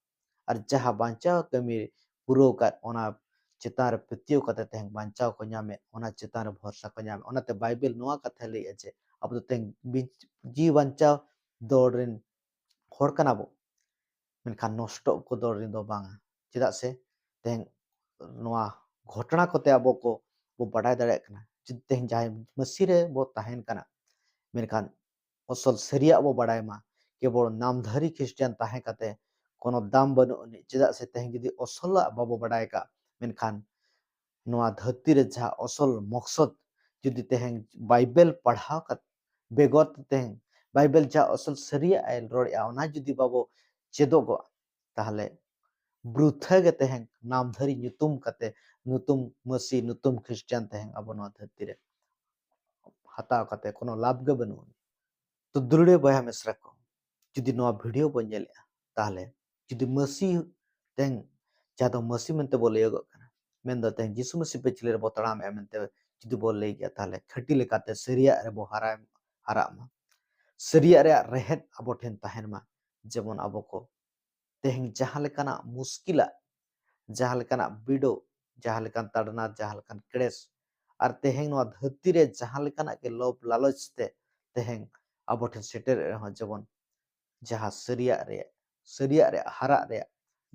ᱟᱨ ᱡᱟᱦᱟᱸ ᱵᱟᱧᱪᱟᱣ ᱠᱟᱹᱢᱤ ᱯᱩᱨᱟᱹᱣ ᱠᱟᱫ, ᱚᱱᱟ ᱪᱮᱛᱟᱱ ᱨᱮ ᱯᱟᱹᱛᱭᱟᱹᱣ ᱠᱟᱛᱮ ᱛᱮᱦᱮᱧ ᱵᱟᱧᱪᱟᱣ ᱠᱚ ᱧᱟᱢᱮᱫ, ᱚᱱᱟ ᱪᱮᱛᱟᱱ ᱨᱮ ᱵᱷᱚᱨᱥᱟ ᱠᱚ ᱧᱟᱢᱮᱫ᱾ ᱚᱱᱟᱛᱮ ᱵᱟᱭᱵᱮᱞ ᱱᱚᱣᱟ ᱠᱟᱛᱷᱟᱭ ᱞᱟᱹᱭᱮᱫᱼᱟ ᱡᱮ ᱟᱵᱚ ᱫᱚ ᱛᱮᱦᱮᱧ ᱵᱤᱧ-, ᱡᱤᱣᱤ ᱵᱟᱧᱪᱟᱣ ᱫᱚᱞ ᱨᱮᱱ ᱦᱚᱲ ᱠᱟᱱᱟ ᱵᱚ᱾ ᱢᱮᱱᱠᱷᱟᱱ ᱱᱚᱥᱴᱚᱜ ᱠᱚᱫᱚ ᱨᱮᱫᱚ ᱵᱟᱝᱟ᱾ ᱪᱮᱫᱟᱜ ᱥᱮ ᱛᱮᱦᱮᱧ ᱱᱚᱣᱟ ᱜᱷᱚᱴᱚᱱᱟ ᱠᱚᱛᱮ ᱟᱵᱚ ᱠᱚ ᱵᱚ ᱵᱟᱰᱟᱭ ᱫᱟᱲᱮᱭᱟᱜ ᱠᱟᱱᱟ᱾ ᱡᱩᱫᱤ ᱛᱮᱦᱮᱧ ᱡᱟᱦᱟᱸᱭ ᱢᱟᱹᱥᱤ ᱨᱮ ᱵᱚ ᱛᱟᱦᱮᱱ ᱠᱟᱱᱟ, ᱢᱮᱱᱠᱷᱟᱱ ᱚᱥᱚᱞ ᱥᱟᱹᱨᱤᱭᱟᱜ ᱵᱚ ᱵᱟᱰᱟᱭ ᱢᱟ᱾ ᱠᱮᱵᱚᱞ ᱱᱟᱢᱫᱷᱟᱨᱤ ᱠᱷᱨᱤᱥᱴᱤᱭᱟᱱ ᱛᱟᱦᱮᱸ ᱠᱟᱛᱮ ᱠᱳᱱᱳ ᱫᱟᱢ ᱵᱟᱹᱱᱩᱜ ᱟᱹᱱᱤᱡ᱾ ᱪᱮᱫᱟᱜ ᱥᱮ ᱛᱮᱦᱮᱧ ᱡᱩᱫᱤ ᱚᱥᱚᱞᱟᱜ ᱵᱟᱵᱚ ᱵᱟᱰᱟᱭ ᱠᱟᱜ, ᱢᱮᱱᱠᱷᱟᱱ ᱱᱚᱣᱟ ᱫᱷᱟᱹᱨᱛᱤ ᱨᱮ ᱡᱟᱦᱟᱸ ᱚᱥᱚᱞ ᱢᱚᱠᱥᱚᱫ, ᱡᱩᱫᱤ ᱛᱮᱦᱮᱧ ᱵᱟᱭᱵᱮᱞ ᱯᱟᱲᱦᱟᱣ ᱠᱟᱛᱮ, ᱵᱮᱜᱚᱨ ᱛᱮ ᱛᱮᱦᱮᱧ ᱵᱟᱭᱵᱮᱞ ᱡᱟᱦᱟᱸ ᱚᱥᱚᱞ ᱥᱟᱹᱨᱤᱭᱟᱜ ᱮ ᱨᱚᱲᱮᱜᱼᱟ, ᱚᱱᱟ ᱡᱩᱫᱤ ᱵᱟᱵᱚ ᱪᱮᱫᱚᱜᱚᱜᱼᱟ, ᱛᱟᱦᱚᱞᱮ ᱵᱨᱩᱛᱷᱟᱹ ᱜᱮ ᱛᱮᱦᱮᱧ ᱱᱟᱢᱫᱷᱟᱹᱨᱤ ᱧᱩᱛᱩᱢ ᱠᱟᱛᱮ, ᱧᱩᱛᱩᱢ ᱢᱟᱹᱥᱤ, ᱧᱩᱛᱩᱢ ᱠᱷᱨᱤᱥᱴᱤᱭᱟᱱ ᱛᱮᱦᱮᱧ ᱟᱵᱚ ᱱᱚᱣᱟ ᱫᱷᱟᱹᱨᱛᱤ ᱨᱮ ᱦᱟᱛᱟᱣ ᱠᱟᱛᱮ ᱠᱳᱱᱳ ᱞᱟᱵᱷ ᱜᱮ ᱵᱟᱹᱱᱩᱜ ᱟᱹᱱᱤᱡ᱾ ᱛᱚ ᱫᱩᱞᱟᱹᱲᱤᱭᱟᱹ ᱵᱚᱭᱦᱟ ᱢᱤᱥᱨᱟ ᱠᱚ, ᱡᱩᱫᱤ ᱱᱚᱣᱟ ᱵᱷᱤᱰᱤᱭᱳ ᱵᱚᱱ ᱧᱮᱞᱮᱜᱼᱟ, ᱛᱟᱦᱚᱞᱮ ᱡᱩᱫᱤ ᱢᱟᱹᱥᱤ ᱛᱮᱦᱮᱧ, ᱡᱟᱦᱟᱸ ᱫᱚ ᱢᱟᱹᱥᱤ ᱢᱮᱱᱛᱮ ᱵᱚ ᱞᱟᱹᱭᱚᱜᱚᱜ ᱠᱟᱱᱟ, ᱢᱮᱱᱫᱚ ᱛᱮᱦᱮᱧ ᱡᱤᱥᱩ ᱢᱟᱹᱥᱤ ᱯᱟᱹᱪᱷᱞᱟᱹ ᱨᱮᱵᱚ ᱛᱟᱲᱟᱢᱮᱜᱼᱟ ᱢᱮᱱᱛᱮ ᱡᱩᱫᱤ ᱵᱚ ᱞᱟᱹᱭ ᱜᱮᱭᱟ, ᱛᱟᱦᱚᱞᱮ ᱠᱷᱟᱹᱴᱤ ᱞᱮᱠᱟᱛᱮ ᱥᱟᱹᱨᱤᱭᱟᱜ ᱨᱮᱵᱚ ᱦᱟᱨᱟ, ᱦᱟᱨᱟᱜ ᱢᱟ, ᱥᱟᱹᱨᱤᱭᱟᱜ ᱨᱮᱭᱟᱜ ᱨᱮᱦᱮᱫ ᱟᱵᱚ ᱴᱷᱮᱱ ᱛᱟᱦᱮᱱ ᱢᱟ᱾ ᱡᱮᱢᱚᱱ ᱟᱵᱚ ᱠᱚ ᱛᱮᱦᱮᱧ ᱡᱟᱦᱟᱸ ᱞᱮᱠᱟᱱᱟᱜ ᱢᱩᱥᱠᱤᱞᱟᱜ, ᱡᱟᱦᱟᱸ ᱞᱮᱠᱟᱱᱟᱜ ᱵᱤᱰᱟᱹᱣ, ᱡᱟᱦᱟᱸ ᱞᱮᱠᱟᱱ ᱛᱟᱲᱱᱟ, ᱡᱟᱦᱟᱸ ᱞᱮᱠᱟᱱ ᱠᱮᱲᱮᱥ, ᱟᱨ ᱛᱮᱦᱮᱧ ᱱᱚᱣᱟ ᱫᱷᱟᱹᱨᱛᱤ ᱨᱮ ᱡᱟᱦᱟᱸ ᱞᱮᱠᱟᱱᱟᱜ ᱜᱮ ᱞᱳᱵᱷ ᱞᱟᱞᱚᱪ ᱛᱮ ᱛᱮᱦᱮᱧ ᱟᱵᱚ ᱴᱷᱮᱱ ᱥᱮᱴᱮᱨᱮᱫ ᱨᱮᱦᱚᱸ, ᱡᱮᱢᱚᱱ ᱡᱟᱦᱟᱸ ᱥᱟᱹᱨᱤᱭᱟᱜ ᱨᱮ, ᱥᱟᱹᱨᱤᱭᱟᱜ ᱨᱮ ᱦᱟᱨᱟᱜ ᱨᱮᱭᱟᱜ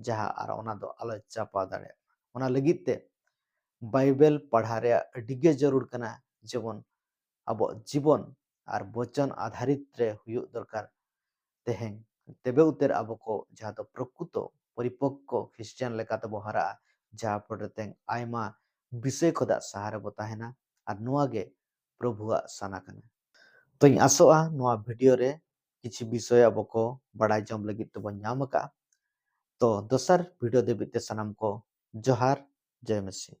ᱡᱟᱦᱟᱸ, ᱟᱨ ᱚᱱᱟ ᱫᱚ ᱟᱞᱚᱭ ᱪᱟᱯᱟ ᱫᱟᱲᱮᱭᱟᱜ ᱢᱟ᱾ ᱚᱱᱟ ᱞᱟᱹᱜᱤᱫ ᱛᱮ ᱵᱟᱭᱵᱮᱞ ᱯᱟᱲᱦᱟᱣ ᱨᱮᱭᱟᱜ ᱟᱹᱰᱤ ᱜᱮ ᱡᱟᱹᱨᱩᱲ ᱠᱟᱱᱟ, ᱡᱮᱢᱚᱱ ᱟᱵᱚᱣᱟᱜ ᱡᱤᱵᱚᱱ ᱟᱨ ᱵᱚᱪᱚᱱ ᱟᱫᱷᱟᱨᱤᱛ ᱨᱮ ᱦᱩᱭᱩᱜ ᱫᱚᱨᱠᱟᱨ᱾ ᱛᱮᱦᱮᱧ ᱛᱚᱵᱮ ᱩᱛᱟᱹᱨ ᱟᱵᱚ ᱠᱚ ᱡᱟᱦᱟᱸ ᱫᱚ ᱯᱨᱚᱠᱩᱛᱚ ᱯᱚᱨᱤᱯᱚᱠᱠᱚ ᱠᱷᱨᱤᱥᱴᱤᱭᱟᱱ ᱞᱮᱠᱟ ᱛᱮᱵᱚ ᱦᱟᱨᱟᱜᱼᱟ, ᱡᱟᱦᱟᱸ ᱯᱚᱨᱮ ᱛᱮᱦᱮᱧ ᱟᱭᱢᱟ ᱵᱤᱥᱚᱭ ᱠᱷᱚᱱᱟᱜ ᱥᱟᱦᱟ ᱨᱮᱵᱚ ᱛᱟᱦᱮᱱᱟ, ᱟᱨ ᱱᱚᱣᱟ ᱜᱮ ᱯᱨᱚᱵᱷᱩᱣᱟᱜ ᱥᱟᱱᱟ ᱠᱟᱱᱟ᱾ ᱛᱚᱧ ᱟᱥᱚᱜᱼᱟ ᱱᱚᱣᱟ ᱵᱷᱤᱰᱤᱭᱳ ᱨᱮ ᱠᱤᱪᱷᱩ ᱵᱤᱥᱚᱭ ᱟᱵᱚ ᱠᱚ ᱵᱟᱲᱟᱭ ᱡᱚᱝ ᱞᱟᱹᱜᱤᱫ ᱛᱮᱵᱚᱱ ᱧᱟᱢ ᱟᱠᱟᱫᱼᱟ᱾ ᱛᱚ ᱫᱚᱥᱟᱨ ᱵᱷᱤᱰᱤᱭᱳ ᱫᱷᱟᱹᱵᱤᱡ ᱛᱮ ᱥᱟᱱᱟᱢ ᱠᱚ ᱡᱚᱦᱟᱨ, ᱡᱚᱭ ᱢᱟᱹᱥᱤ᱾